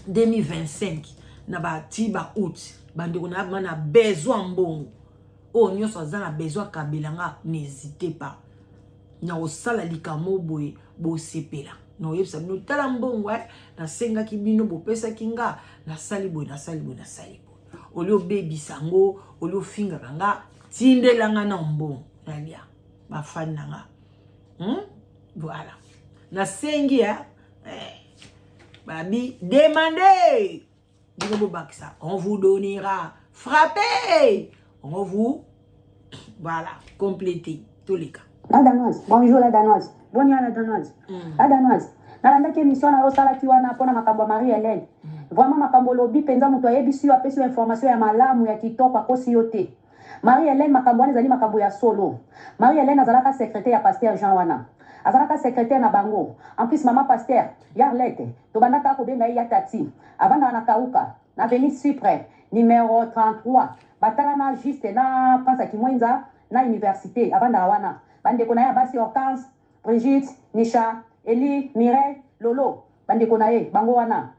2025, na bati ba août. Bandeko na yabima na besoin mbongo. Oyo nyonso aza na besoin akabela nga, n'hésitez pas. Na kosala likambo boye, bosepela na oyebisa bino: tala mbongo nasengaki bino, bopesaki nga, nasali boye, nasali boye, nasali boye. Oli obebisa yango, oli ofingaka nga, tindelanga na mbongo nalia bafani na nga. Voilà, nasengi ya babi demande bino, bobakisa, on vous donnera, frappez, on vous, voilà, compléter. Toleka. La Danoise, bonjour la Danoise. Boni la Danoise. La Danoise, nalandaki émission na yo osalaki wana mpona makambo ya Marie Hélène. Vraiment, makambo olobi mpenza, moto ayebisi yo, apesi yo information ya malamu, ya kitoko, akosi yo te. Marie Hélène, makambo wana ezali makambo ya solo. Marie Hélène azalaka secrétaire ya pasteur Jean wana. Azalaka secrétaire na bango. En plus, mama pasteur Yarlette, tobandaka kobenga ye ya tati. Avandaka na Kauka, na avenue Cyprès, numéro 33. Batalana juste na Prince Kimwenza na université, avandaka wana. Bandeko na ye ya basi: Hortense, Brigitte, Nisha, Eli, Mireille, Lolo. Bandeko na ye bango wana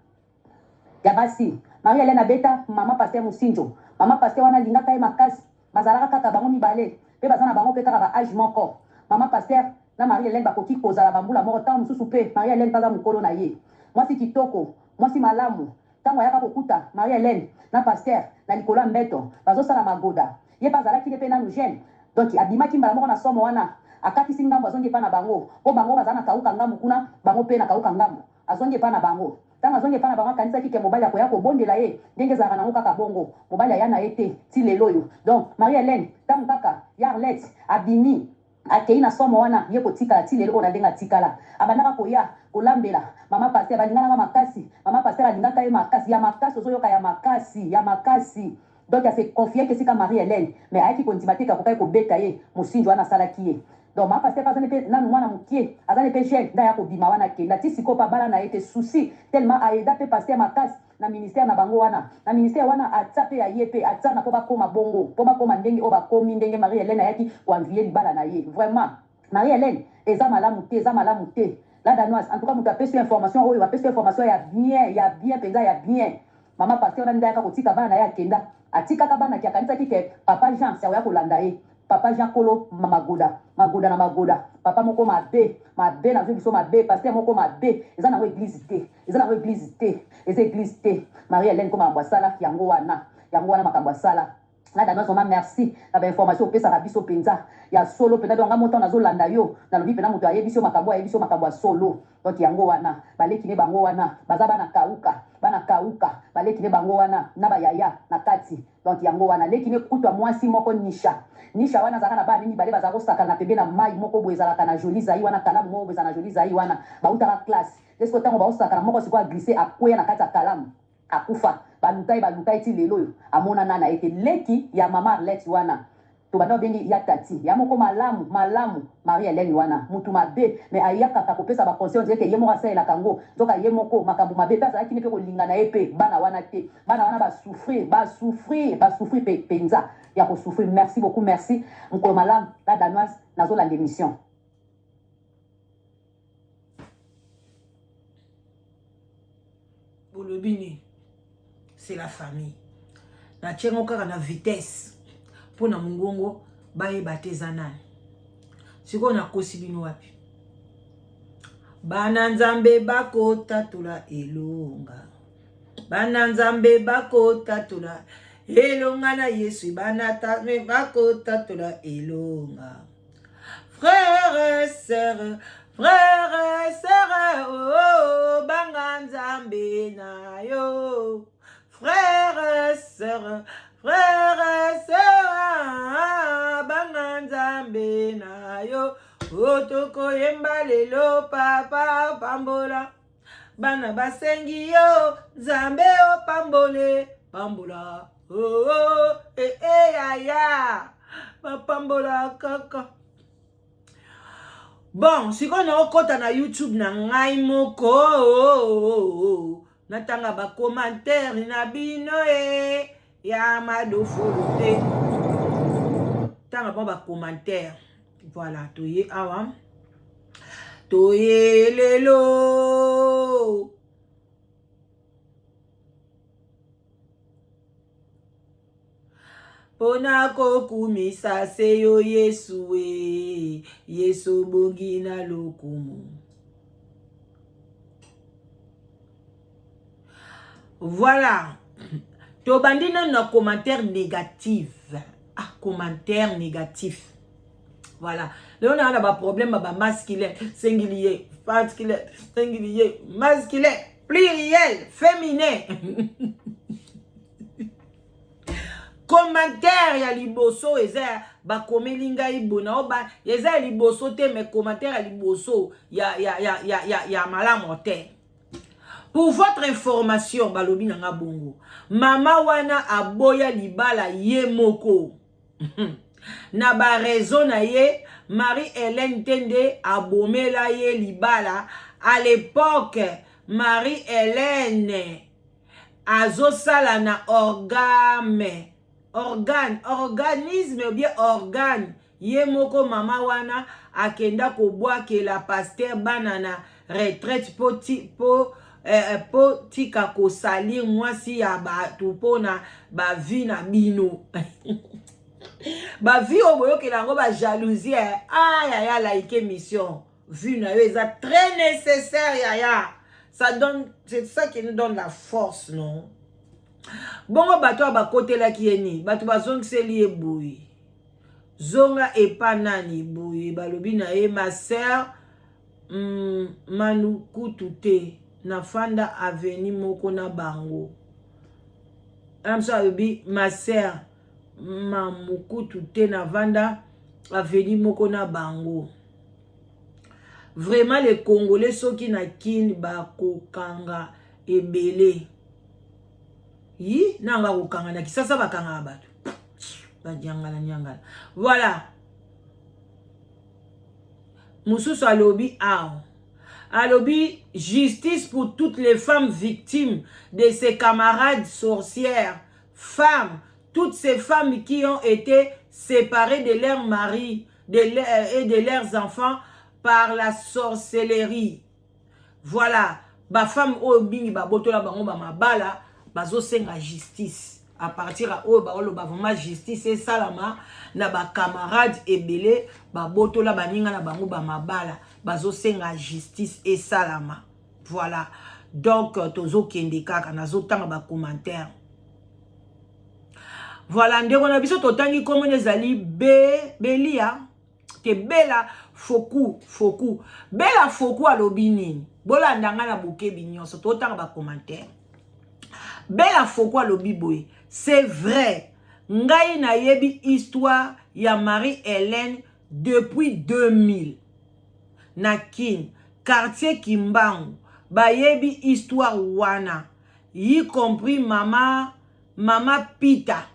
ya basi. Marie Hélène abeta mama pasteur Musinjo. Mama pasteur wana alingaka ye makasi, bazalaka kaka bango mibale mpe baza na bango mpe kaka ba âge moko. Mama pasteur na Marie Hélène bakoki kozala bambula moko, ntango mosusu mpe Marie Hélène mpe aza mokolo na ye. Mwasi kitoko, mwasi malamu. Ntango ayaka kokuta Marie Hélène na pasteur na likolo ya mbeto bazosala magoda, ye mpe azalaki ne mpe nanu jeune. Donc abimaki mbala moko na somo wana, akatisi ngambo, azongi epa na bango, mpo bango baza na Kauka ngambo kuna, bango mpe na Kauka ngambo. Azongi epa na bango. Ntango azongi epa na bango, akanisaki ke mobali akoya kobondela ye ndenge ezalaka nango kaka bongo. Mobali aya na ye te ti lelo oyo. Donc Marie Hélène, ntango kaka Yarlet abimi, akei na somo wana, ye kotikala ti lelo oyo na ndenge atikala. Abandaka koya kolambela mama pasteur, balinganaka makasi. Mama pasteur alingaka ye makasi, ya makasi, ozoyoka, ya makasi, ya makasi. Donc ase confiaki esika Marie Hélène, mais ayaki kondima te kakokaki kobeta ye. Mosinjo wana asalaki ye. Donc mama pasteur aza ne pe nanu mwana mukie, aza ne pe jeune nde aya kobima wana akenda ti sikoyo pe abala na ye te souci tellement a aida pe pasteur makasi na ministère na bango wana na ministère wana atia pe ya ye pe atia na po bakoma bongo po bakoma ndenge oyo bakomi ndenge Marie Helène ayaki ko envier libala na ye vraiment Marie Helène eza malamu te eza malamu te la danoise en tout cas mutu apesi yo information oyo apesi yo information ya bien ya bien penza ya bien Maman pasteur wana nde ayaka kotika bana naye akenda atikaka bana ke akanisaki ke papa Jean si akoya kolanda ye papa Jean kolo magoda magoda na magoda papa moko mabe mabe nazo biso mabe pasteur moko mabe eza nango eglise te eza nango eglise te eza eglise te Marie Helène ko makambo asala yango wana yango wana makambo asala La danoise vraiment merci na ba information opesaka biso penza ya solo penza donc nga moko tango nazo landa yo nalobi penza moto ayebisi yo makambo ayebisi yo makambo ya solo donc yango wana baleki ne bango wana baza bana kauka bana kauka baleki ne bango wana na ba yaya na kati donc yango wana leki ne kutu ya mwasi moko nisha nisha wana azalaka na bana ne mibale bazala kosakana na pembe na mayi moko boye ezalaka na jolie zai wana kalamu moko boye ezala na jolie zai wana bautaka classe esko tango baosakana moko sikoyo aglisse akweya na kati ya kalamu Akufa baluka ye baluka ye ti lelo oyo amonana na ye te leki ya maman Arlette wana tobanda kobengi ya tati ya moko malamu malamu Marie Helène wana mutu mabe mais ayakaka kopesa ba conseil on dirait que ye moko asalelaka yango nzoka ye moko makambu mabe pe azalaki ne pe kolinga na ye pe bana wana te bana wana ba souffrir ba souffrir ba souffrir pe penza ya ko souffrir merci beaucoup merci mukolo malamu la danoise nazolanda emission. Bolobi nini? C'est la famille. Natie yango kaka na vitesse mpo na mongongo bayeba te eza nani. Sikoyo nakosi bino wapi? Bana Nzambe bakotatola elonga. Bana Nzambe bakotatola elonga na Yesu. Bana Nzambe bakotatola elonga. Frère, sœur, frère, sœur, oh, oh, banga Nzambe na yo. Frère, sœur, frère, sœur, banga Nzambe na yo. Oh, tokoyemba lelo papa pambola. Bana basengi yo, Nzambe opambole, pambola. Oh, oh, eh, eh, ya, ya. Bapambola kaka. Bon, sikoyo naokota na YouTube na ngai moko. Oh, oh, oh. Natanga ba commentaire na bino e ya madofolo te. Tanga bon ba commentaire. Voilà, toye awa. Toye lelo. Pona kokumisa se yo Yesu e, Yesu obongi na lokumu. Voilà. Tobandi nanu na commentaire négative. Ah, commentaire négatif. Voilà. Lelo na na ba problème ba masculin, singulier, masculin, singulier, masculin, pluriel, féminin. Commentaire ya liboso eza bakomeli ngai bona oba eza ya liboso te mais commentaire ya liboso ya ya ya ya ya, ya malamu te. Pour votre information balobi na nga bongo. Mama wana aboya libala ye moko. Na ba raison na ye Marie Helène te nde abomela ye libala à l'époque Marie Helène azosala na orgame organe organisme ou bien organe ye moko mama wana akenda kobwakela pasteur bana na retraite po ti po eh, po tika kosalir mwasi ya bato mpo na bavi na bino bavi oyo boyokela yango bajalousie eh. ah yaya like mission vue na yo eza très nécessaire yaya ça donne c'est ça qui nous donne la force non bongo bato oyo bakotelaki ye nini bato bazongiseli ye boye zonga epa nani boye balobi na ye ma sœur mm, manu kutu te nafanda aveni moko na bango amso alobi ma sœur mamu kutu te navanda aveni moko na bango vraiment les congolais soki na kin bakokanga ebele yi nanga kokanga na kisasa bakangaka bato banyangala nyangala voilà. Mosusu alobi awa, alobi justice pour toutes les femmes victimes de ses camarades sorcières, femmes, toutes ces femmes qui ont été séparées de leur mari de leur, et de leurs enfants par la sorcellerie. Voilà, ba femmes oyo mingi babotola bango ba mabala bazosenga justice à partir ya oyo baoloba vraiment justice esalama na ba camarades ebele babotola baninga na bango ba mabala bazosenga justice esalama. Voilà, donc tozokende kaka nazotanga ba commentaire. Voilà, ndeko na biso totangi komona ezali be belia te bela foku foku bela foku alobi nini? Bolanda ngai na bokebi nyonso, totanga ba commentaire. Bela foku alobi boye, c'est vrai, ngai nayebi histoire ya Marie Hélène depuis 2000 na Kin, quartier Kimbangu, bayebi histoire wana, y compris mama mama Pita,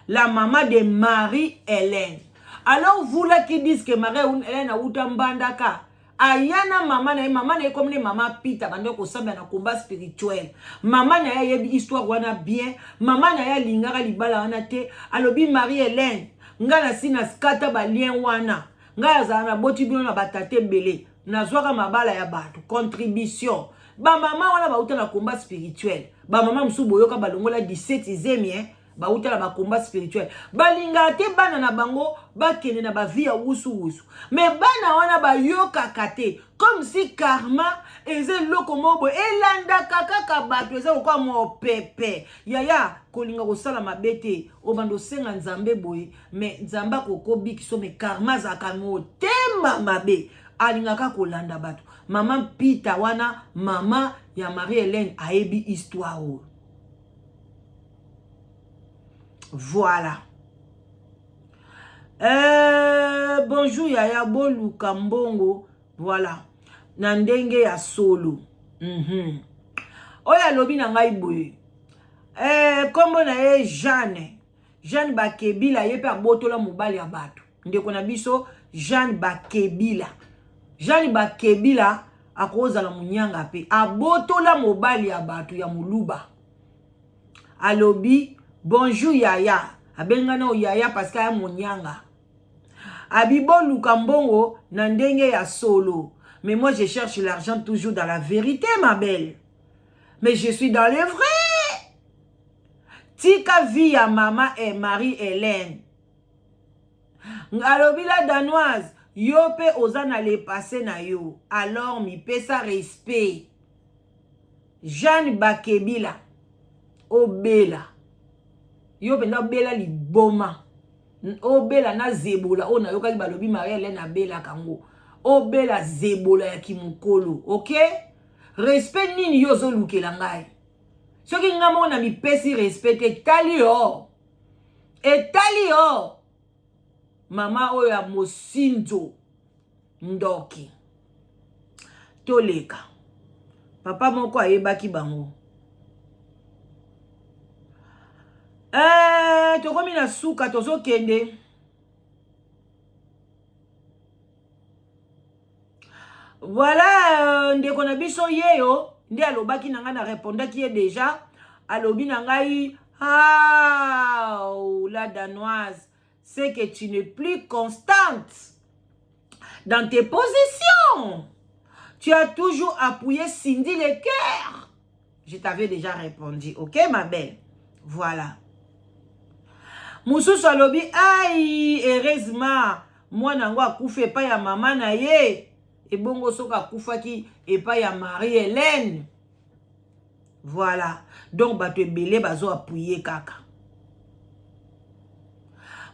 la maman de Marie Hélène. Alors vous là qui disent que Marie Hélène auta Mbandaka, aya na mama na ye, mama na ye comme ne mama Pita banda kosambela na combat spirituel. Mama na ye ayebi histoire wana bien, mama na ye alingaka libala wana te, alobi Marie Hélène, nga na si na skata ba lien wana, nga azala na boti bino na batata ebele, nazwaka mabala ya bato, contribution. Ba mama wana bauta na combat spirituel. Ba mama mosusu boyoka balongola 17 zemi, hein? Bauta na ba combat spirituel, balingaka te bana na bango bakende na ba vie ya wusu wusu, mais bana wana bayokaka te, comme si karma eza eloko moko boye elandaka kaka bato, eza lokola mopepe. Yaya, kolinga kosala mabe te, obanda osenga Nzambe boye, mais Nzambe akokobikiso, mais karma azalaka motema mabe, alingaka kolanda bato. Mama Pita wana, mama ya Marie Hélène, ayebi histoire oyo. Voilà. Bonjour yaya, boluka mbongo, voilà, na ndenge ya solo. Oyo alobi na ngai boye, nkombo na ye Jeanne, Jeanne Bakebila, ye mpe abotola mobali ya bato. Ndeko na biso Jeanne Bakebila, Jeanne Bakebila akozala monyanga mpe abotola mobali ya bato ya moluba. Alobi bonjour yaya, abengana oyo yaya parce que aya monyanga. Abi boluka mbongo na ndenge ya solo, mais moi je cherche l'argent toujours dans la vérité, ma belle, mais je suis dans le vrai. Tika vie ya mama et Marie Hélène. Alobi la Danoise, yo mpe oza na le passé na yo, alors mipesa respect. Jeanne Bakebila, obela yo mpenza, obela liboma, obela na zebola oyo nayokaki balobi Marie Hélène abelaka yango, obela zebola ya kimokolo. Ok, respect nini yo ozolukela ngai soki ngai moko na mipesi respect te? Etali yo, etali yo, mama oyo ya mosinzo ndoki. Toleka papa moko ayebaki bango. Tokomi na suka, tozokende. Voilà, ndeko na biso yeyo nde alobaki na ngai, na répondaki ye déjà. Alobi na ngai: ah, la Danoise, c'est que tu n'es plus constante dans tes positions, tu as toujours appuyé Cindy Le Cœur. Je t'avais déjà répondu, ok ma belle. Voilà, mosusu alobi ai, heureusement mwana yango akufi epai ya mama na ye, ebongo soki akufaki epai ya Marie Hélène. Voilà, donc bato ebele bazo appuyer kaka.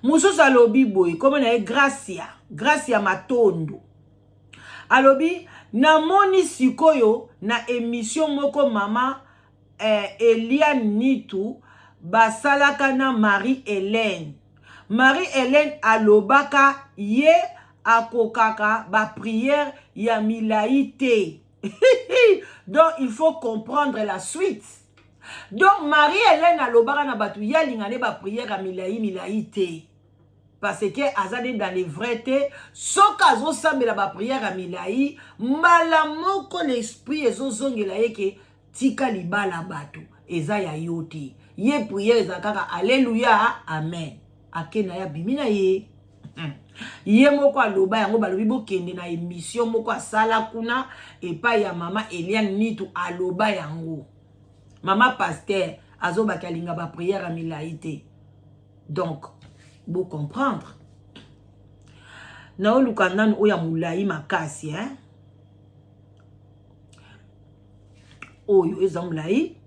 Mosusu alobi boye, kombo na ye Gracia, Gracia Matondo, alobi namoni sikoyo na émission moko mama Eliane Nitu basalaka na Marie Hélène. Marie Hélène alobaka ye akokaka baprière ya milai te. Donc il faut comprendre la suite. Donc Marie Hélène alobaka na bato ye alinga nde baprière ya milai milai te. Parce que aza nde dans le vrai te. Soki azosambela baprière ya milai, mbala moko l'esprit ezozongela ye ke tika libala bato eza ya yo te. Ye prière eza kaka alleluya amen, ake na ye, abimi na ye. Ye moko aloba yango. Balobi bokende na émission moko asala kuna epai ya mama Eliane Nitu, aloba yango. Mama pasteur azobaki alinga baprière ya milai te. Donc bocomprendre, naoluka nanu oyo ya molai makasi, hein? Oyo eza molai,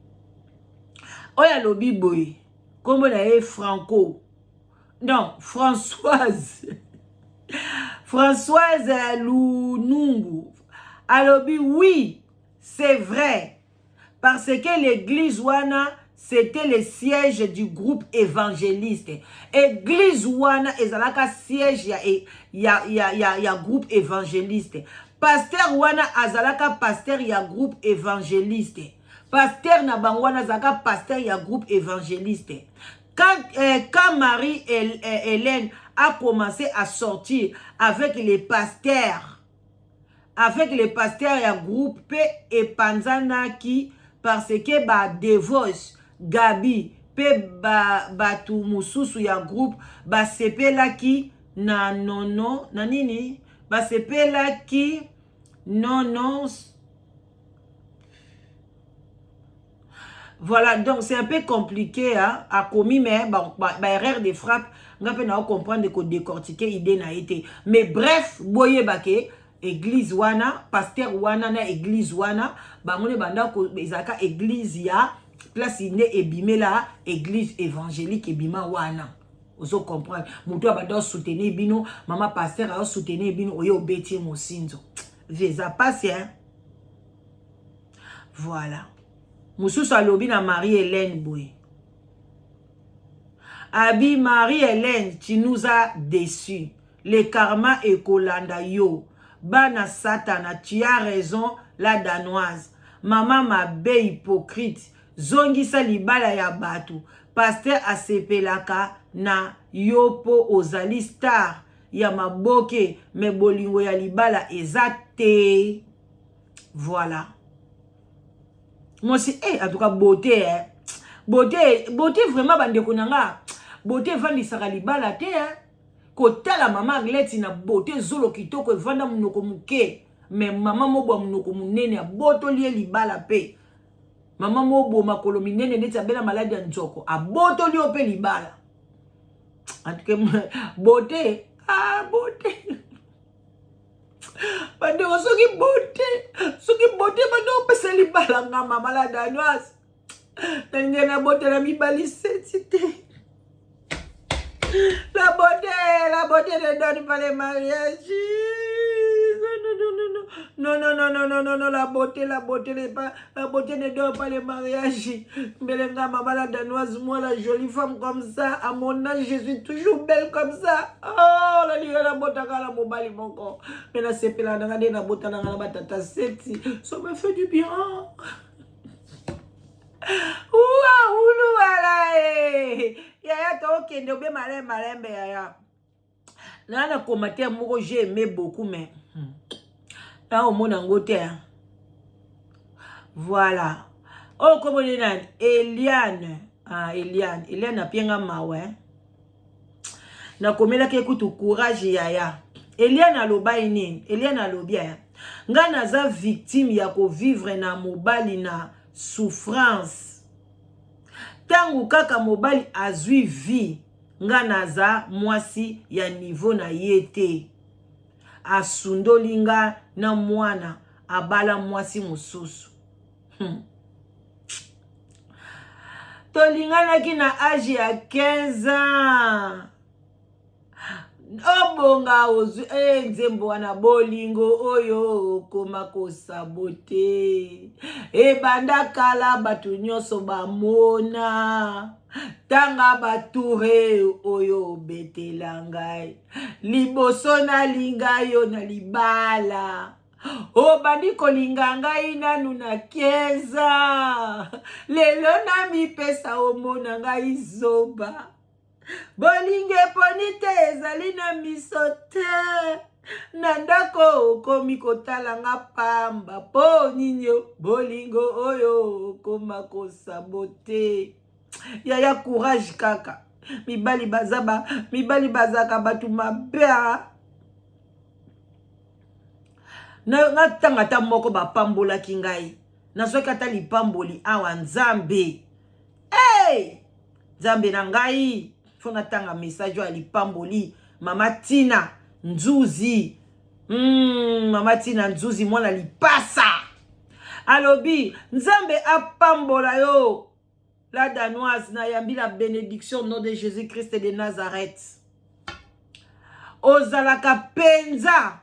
oyo alobi boye, nkombo na ye Franco, non, Françoise, Françoise Lunungu. Alobi: "Oui, c'est vrai, parce que l'église wana, c'était le siège du groupe évangéliste." Église wana ezalaka siège ya groupe évangéliste. Pasteur wana azalaka pasteur ya groupe évangéliste. Pasteur na bango wana azalaka pasteur ya groupe évangéliste. Quand Marie Hélène a commencé à sortir avec les pasteurs ya groupe, mpe epanzanaki parce que badivorce. Gabi mpe bato mosusu ya groupe basepelaki na nono na nini, basepelaki nono. Voilà, donc c'est un peu compliqué, hein, akomi, mais bon, ba erreur de frappe, nga mpe na comprendre kodécortiquer idée na ye te. Mais bref, boyeba ke église wana, pasteur wana na église wana, bango nde banda ezalaka église ya place nde ebimela église évangélique ebima wana. Ozo comprendre, moto abanda osoutenir bino, mama pasteur aosoutenir bino, oye obeti ye mosinzo. Vie eza pasi, hein? Voilà. Mosusu alobi na Marie Hélène boye, abi: "Marie Hélène, tu nous as déçus. Le karma ekolanda yo, bana Satana. Tu as raison, la Danoise, mama mabe, hypocrite, zongisa libala ya bato. Pasteur asepelaka na yo mpo ozali star ya maboke, me bolingo ya libala eza te." Voilà. Mosi, eh, en tout cas beauté, eh. Beauté, beauté vraiment, bandeko na nga, beauté evandisaka libala te, eh. Kotala mama Arlette na beauté, zolo kitoko, evanda monoko moke, me mama mobwa monoko monene abotoli ye libala. Mpe mama mobo makolo minene neti abela maladi ya nzoko, abotoli yo mpe libala. En tout cas, beauté, ah, beauté, bandeko, soki beauté bande opesa libala, nga mama la Danoise nalingi nabotela mibali seti te. La beauté, la beauté ne donne pas les mariages. Non, non, non, non, non, non, non, non, non, la beauté, la beauté n'est pas, la beauté ne donne pas les mariages. Mbelenga, maman la Danoise, moi, la jolie femme comme ça, à mon âge, je suis toujours belle comme ça. Oh, la liga la botaka la mobali moko. Mais la sepela na ngade na bota na ngana batata seti. Ça me fait du bien. Uwa, ulu wala eh. Yaya, tokende obe malembe malembe, yaya. Na commentaire moko j'ai aimé beaucoup, mais na omona yango te. Voilà, oyo komoni nani? Eliane. Ah, Eliane, Eliane apienga mawa, eh? Nakomelaki ekutu courage, yaya. Eliane alobai nini? Eliane alobi aya: "Ngai naza victime ya kovivre na mobali na souffrance. Ntango kaka mobali azwi vie, nga naza mwasi ya niveau na ye te. Asundoli nga na mwana, abala mwasi mosusu. Tolinganaki na age ya 15 ans." Obonga ozwi e nzembo wana, bolingo oyo okoma kosabote ebanda kala, bato nyonso bamona. Tanga bature oyo obetela ngai liboso nalinga yo na libala. Obandi kolinga ngai nanu na 15. Lelo namipesa, omona ngai zoba. Bolingo eponi te ezali na miso te. Na ndako okomi kotala nga pamba po nini bolingo oyo okoma kosabote. Yaya courage kaka. Mibali baza ba mibali bazaka bato mabe. Na nga tanga ata moko bapambolaki ngai. Nazwaki ata lipamboli awa Nzambe. Hey! Nzambe na ngai, fo natanga message oyo ya lipamboli. Mama Tina Nzuzi. Mama Tina Nzuzi mwana lipasa. Alobi, Nzambe apambola yo. La Danoise, nayambi la bénédiction au nom de Jésus-Christ de Nazareth. Ozalaka penza.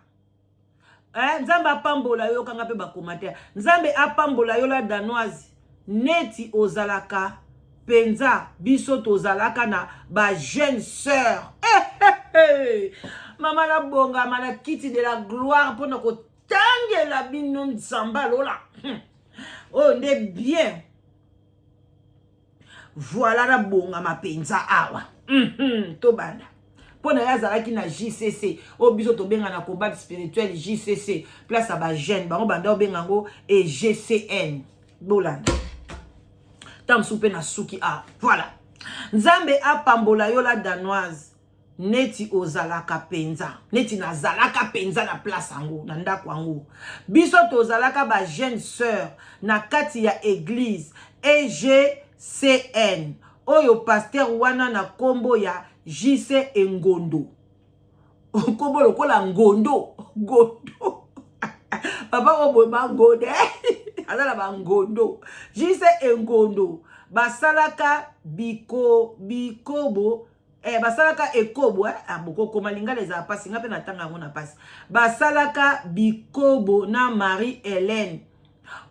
Eh, Nzambe apambola yo kanga pe ba commentaire. Nzambe apambola yo la Danoise. Neti ozalaka penza biso tozalaka na ba jeune sœur. Eh, eh, eh. Mama la bonga na kiti de la gloire pona kotangela bino Nzambe alola. Oyo nde bien. Voilà na bongama penza awa. Tobanda. Mpo na ye azalaki na JCC oyo biso tobenga na combat spirituel JCC place ya ba jeune bango banda obenga yango e GCN bolanda ntango mosusu mpe na suki a voilà Nzambe apambola yo la Danoise neti ozalaka penza neti nazalaka penza na place yango na ndako yango biso tozalaka ba jeune sœur na kati ya église EGCN oyo pasteur wana na kombo ya JC Engondo kombo lokola ngondo gondo papa oyo boye bangondo aza na bangondo JC Engondo basalaka biko bikobo basalaka ekobo bokokoma lingala ezala mpasi nga mpe natanga yango na mpasi basalaka bikobo na Marie Hélène.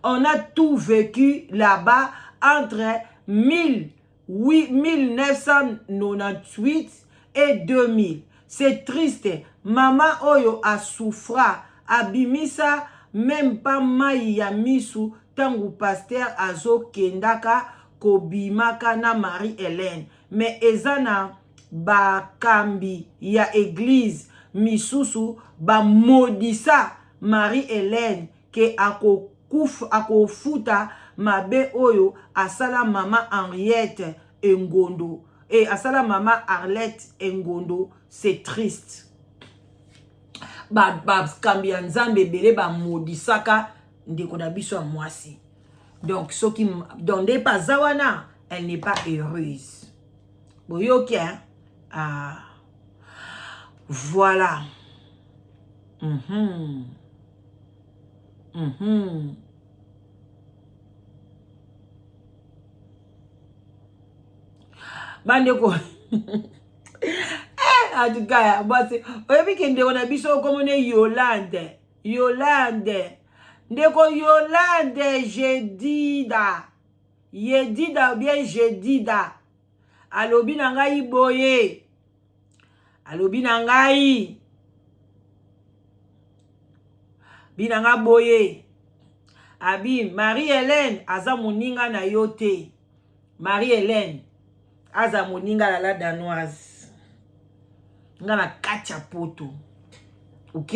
On a tout vécu là-bas entre 1998 et 2000. C'est triste. Mama oyo asouffra, abimisa même pas mai ya misu tangu pasteur azokendaka kobimaka na Marie Hélène. Mais eza na bakambi ya église misusu bamodisa Marie Hélène ke akofuta mabe oyo asala mama Henriette Engondo et asala mama Arlette Engondo. C'est triste. Bakambi ya Nzambe ebele bamodisaka ndeko na biso ya mwasi. Donc soki donc nde pa aza wana, elle n'est pas heureuse. Boyoki hein? Ah. Voilà. Bandeko en tout cas basi oyebi ke ndeko na biso okomona Yolande Yolande ndeko Yolande Jedida Yedida ou bien Jedida alobi na ngai boye, alobi na ngai binanga boye, abi Marie-Hélène aza moninga na yo te. Marie-Hélène aza moninga la la Danoise nga na kati ya poto, ok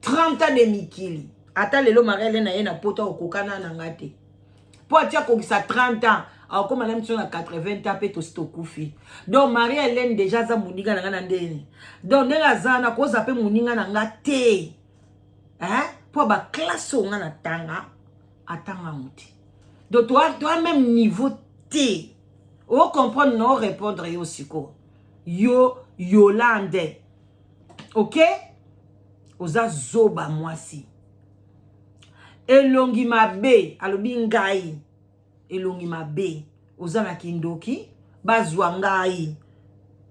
30 ans de mikili ata lelo Marie-Hélène aye na poto akokana na nga te po atia kokisa 30 ans akokoma na miso na 80 ans mpe tosi tokufi. Donc Marie-Hélène déjà aza moninga na nga na ndeni, donc ndenge aza na koza mpe moninga na nga te hein, po ba classe oyo nga na tanga atanga ngo te. Donc toi même niveau te o comprendre na o répondre yo siko yo Yolande, ok oza zoba mwasi elongi mabe alobi ngai elongi mabe oza na kindoki bazwa ngai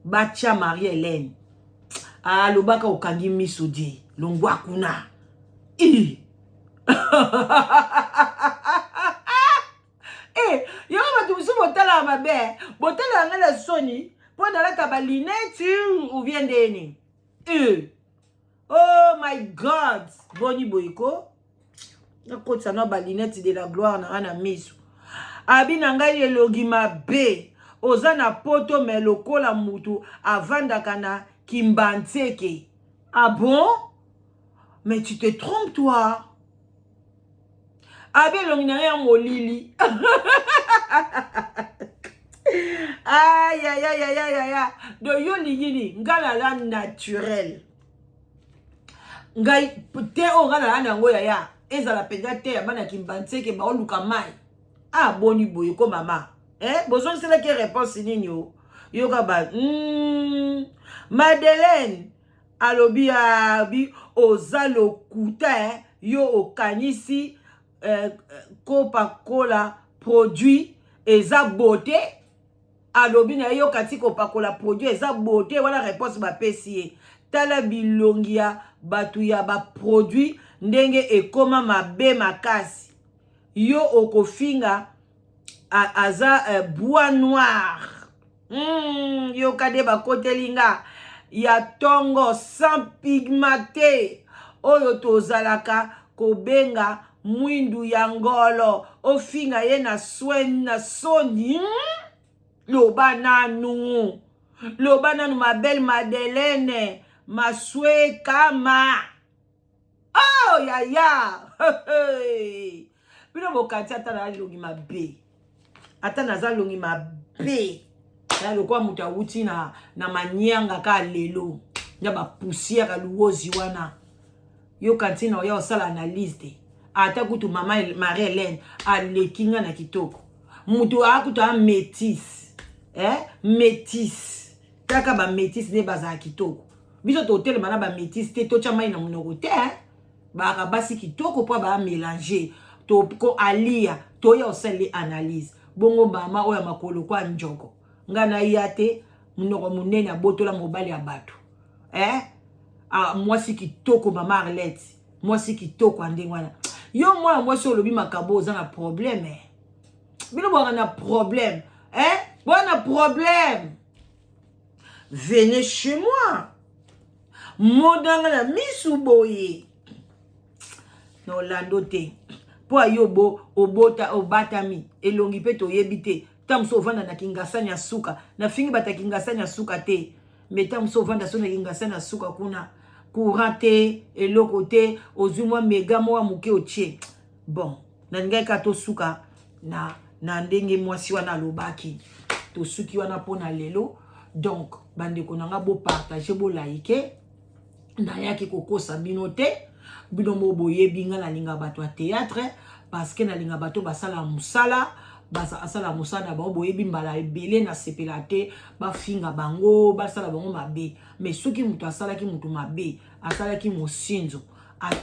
batia Marie Hélène alobaka okangi miso di longwa kuna i yo bato mosusu botalaka mabe, botalaka ngai na soni mpo nalata ba lunettes ou bien ndeni. Oh my God, boni boyiko nakotisa na ba lunettes de la gloire na nga na miso. Abi na ngai elongi mabe. Oza na poto mais lokola mutu avandaka na Kimbanseke. Ah bon? Mais tu te trompes toi. Abe elongi na ye ya molili. Ayayayayaya. Donc yo olingi nini? Nga nala naturel. Ngai te oyo nga nala na yango yaya. Ezala mpenza te ya bana Kimbanseke baoluka mai. Ah boni boye ko mama. Eh bozongiselaki réponse nini o? Yoka ba Madeleine alobi abi oza lokuta eh? Yo okanisi kopakola produit eza beauté. Alobi na ye yoka ti kopakola produit eza beauté, wana réponse bapesi ye. Tala bilongi ya bato ya baproduit ndenge ekoma mabe makasi. Yo okofinga aza bois noir. Yoka nde bakoteli nga ya tongo sans pigmenté oyo tozalaka kobenga mwindu ya ngolo. Ofinga ye na soin na soni. Loba nanu, loba nanu ma belle Madeleine Maswekama. Oh yaya. Bino bokanti ata na elongi mabe, ata naza longi mabe ya lokola moto awuti na manyanga ka lelo ya bapoussière ya luozi wana. Yo kanti na oya osala analyse te. Ata kutu mama Marie Hélène aleki nga na kitoko. Moto akutu a métisse, eh métisse kaka ba métisse nde bazala kitoko. Biso totelema na ba métisse te, totya mai na monoko te. Baka basi kitoko mpo ba mélanger to ko alia toya osali analyse. Bongo mama oyo makolo kwa njoko nga na ya te monoko monene abotola mobali ya bato. Eh mwasi kitoko mama Arlette, mwasi kitoko ya ndenge wana. Yo mwana mwasi olobi makambo oza na problème. Bino bwaka na problème. Eh bwana na problème. Venez chez moi. Monanga na misu boye. Na Orlando te. Po ayo bo obota obatami elongi pe toyebi te. Tango so ovanda na Kingasani ya suka, na fingi bata Kingasani ya suka te. Mais tango so ovanda so na Kingasani ya suka kuna courant te, eloko te, ozwi mwa mega mwa moke otie. Bon, na ngai ka tosuka na ndenge mwasi wana alobaki. Tosuki wana pona lelo. Donc bandeko nanga bo partager, bo liker. Nayaki kokosa bino te. Bino mo boyebi nga nalinga bato ya théâtre parce que nalinga bato basala musala, basala musala na bango. Boyebi mbala ebele na sepela te bafinga bango, basala bango mabe. Mais soki moto asalaki moto mabe, asalaki mosinzo,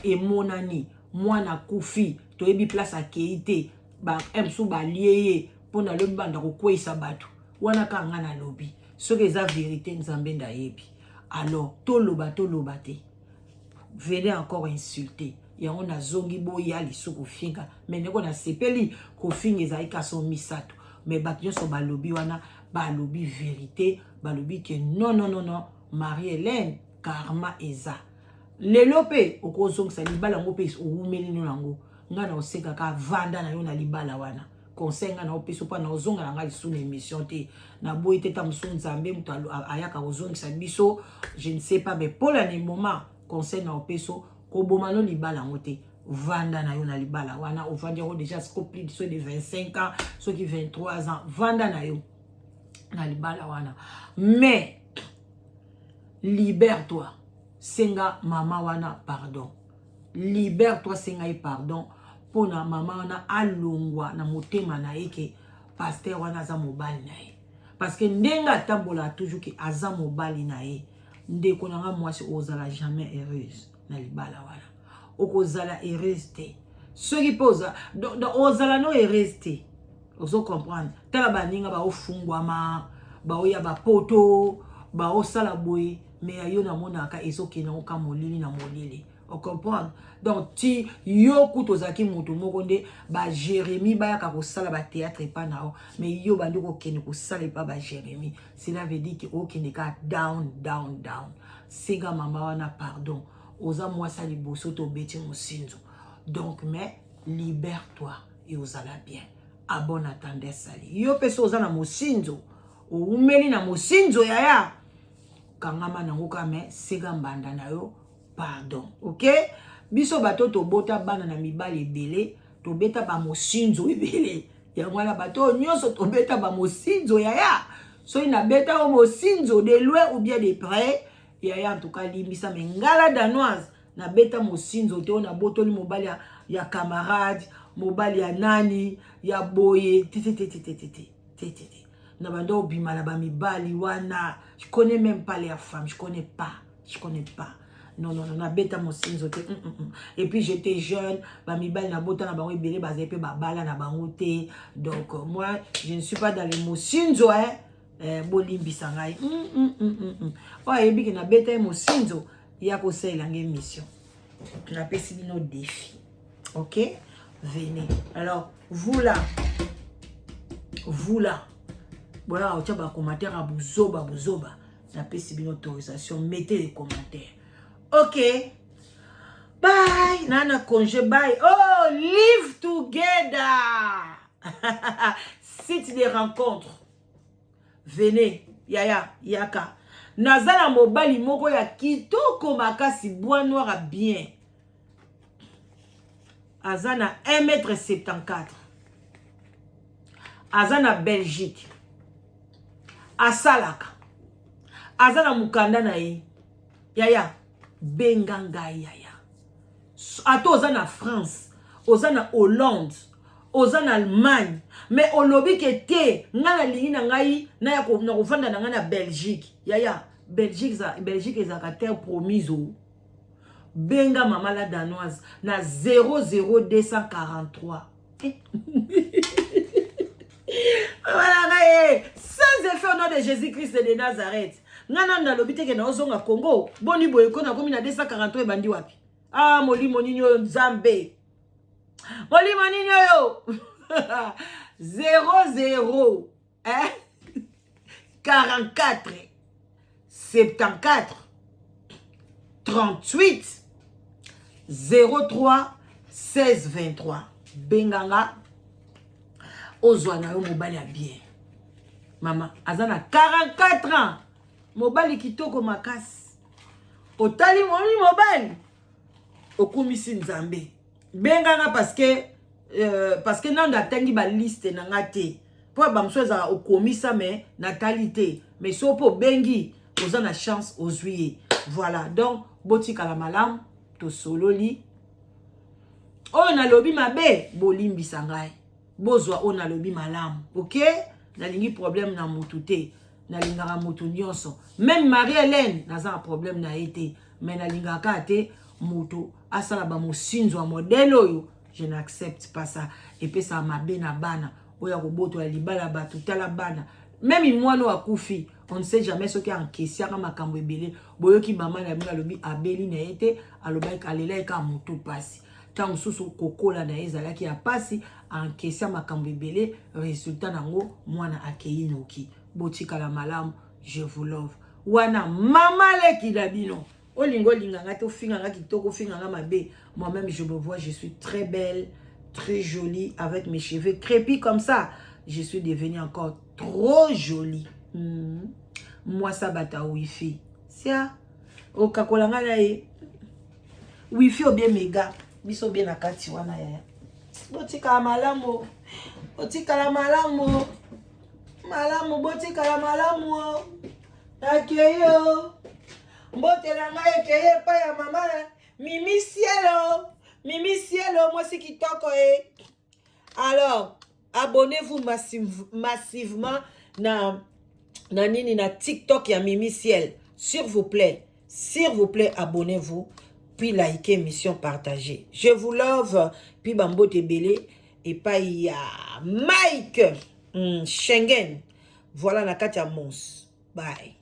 emonani mwana kufi, toyebi place akei te, ba msu balie ye mpona lobi banda kokweyisa bato wana. Kaka nga nalobi soki eza vérité, Nzambe ndayebi. Alors toloba toloba te, venez encore insulter yango. Nazongi boya lisu kofinga, mais ndeko nasepeli kofinga ezali kaso misato. Mais bato nyonso balobi wana balobi vérité, balobi ke non non non non, Marie-Hélène karma eza lelo mpe okozongisa libala yango mpe owumeli no yango. Ngai na osekaka vanda na yo na libala wana. Conseil ngai na opesa mpo na ozonga na ngai lisusu na émission te, naboyi te. Ta mosusu Nzambe moto ayaka kozongisa biso, je ne sais pas. Mais mpo na moment, conseil na opesa, koboma no libala yango te, vanda na yo na libala wana. Ovandi yango déjà siko plus de de 25 ans, soki 23 ans, vanda na yo na libala wana. Mais libère-toi, senga mama wana pardon. Libère-toi, senga ye pardon mpona mama wana alongwa na motema na ye ke pasteur wana aza mobali na ye, parce que ndenge atambolaka toujours ke aza mobali na ye. Ndeko na nga mwasi, ozala jamais heureuse na libala wana, okozala heureuse te. Soki mpe ozala no heureuse te, ozo comprendre. Tala baninga baofungwama, baoya bapoto, baosala boye, mais ya yo namonaka ezokende yango ka molili na molili, ocomprendre. Donc ti yo kutu ozalaki moto moko nde baJérémie bayaka kosala bathéâtre epa na yo, mais yo bandi kokende kosala epa baJérémie, cela veut dire ke okende kaka down down down. Senga mama wana pardon, oza mwasi ya liboso tobeti mosinzo. Donc mais libère toi et ozala bien. À bon entendeur, sali. Yo mpe so oza na mosinzo. Owumeli na mosinzo yaya, kangama nango kaka me sega mbanda na yo pardon. Ok, biso bato tobota bana na mibali ebele, tobeta bamosinzo ebele. Yango wana bato oyo nyonso tobeta bamosinzo yaya, soki nabeta yo mosinzo de loin ou bien de près yaya, en tout cas limbisa. Me ngala danoise nabeta mosinzo te oyo nabotoli mobali ya camarade, mobali ya nani ya boye te te te te te te te te te te. Na banda obima na bamibali wana, je connais même pas les femmes, je connais pas, je connais pas. Non, non, non, nabeta mosinzo te. Et puis j'étais jeune. Bamibali nabota na bango ebele bazali mpe babala na bango te. Donc moi, je ne suis pas dans les mosinzo, hein. Bolimbisa ngai. Oyo ayebi ke nabeta ye mosinzo, ya kosalela ngai émission, napesi bino défi. Ok, venez. Alors vous là, vous là, boyaka kotia bacommentaire ya buzoba buzoba, napesi bino autorisation, mettez les commentaires. Ok, bye. Nana congé, bye. Oh, live together, site de rencontre, venez yaya, yaka. Naza na mobali moko ya kitoko makasi, bois noir ya bien, aza na 1m74, aza na Belgique, asalaka, aza na mokanda na ye. Yaya, benga ngai yaya. Ata oza na France, oza na Hollande, oza na Allemagne, mais olobi ke te, ngai nalingi na ngai naya na kovanda na ngai na Belgique. Yaya, Belgique, Belgique ezalaka terre promise o. Benga mama la danoise na 00243. Voilà ngai, sans effet, au nom de Jésus Christ de Nazareth. Ngai nanu nalobi te ke naozonga Congo. Boni boye ko nakomi na 243, ebandi wapi? Ah, molimo nini oyo, Nzambe? Molimo nini oyo? 00, eh? 44 74 38 03 16 23. Benganga, ozwa na yo mobali ya bien. Mama aza na 44 ans, mobali kitoko makasi. Otali moni mobali, okumisi Nzambe. Benganga parce que nando atangi baliste na nga te, mpo bamosusu ezalaka okomisa me natali te. Mais so mpo obengi, oza na chance, ozwi ye. Voilà, donc botikala malamu. Tosololi oyo nalobi mabe, bolimbisa ngai. Bozwa oyo nalobi malamu. Ok, nalingi problème na motu te, nalingaka motu nyonso. Même Marie Hélène, naza na problème na ye te, mais nalingaka te moto asala bamosinzo ya modèle oyo. Je n'accepte pas ça. Epesaka mabe na bana oyo akobotola libala bato. Tala bana, même mwana oyo akufi, on ne sait jamais soki ankesiaka makambo ebele. Boyoki mama na bino alobi abeli na ye te, alobaki alelaki kaka motu mpasi. Ntango mosusu kokola na ye ezalaki ya mpasi, ankesia makambo ebele, résultat nango mwana akei noki. Botikala malamu, je vous love. Wana mama leki na bino. Olinga olinganga te, ofinganga kitoko, ofinganga mabe, moi-même je me vois, je suis très belle, très jolie, avec mes cheveux crépus comme ça, je suis devenue encore trop jolie. Mwasa bato ya wifi sia okakola ngai na ye wifi obie mega biso obie na kati wana. Yaya, botikala malamu, botikala malamu malamu, botikala malamu. Nakei o, mbote na ngai ekei epai ya mama Mimi Sielo, Mimi Sielo, mwasi kitoko e. Alors abonnez-vous massivement na nini, na TikTok ya Mimi Ciel. S'il vous plaît, s'il vous plaît, abonnez-vous, puis likez émission, partagez. Je vous love. Puis bambote ebele epai ya Mike Schengen. Voilà, na kati ya Mons. Bye.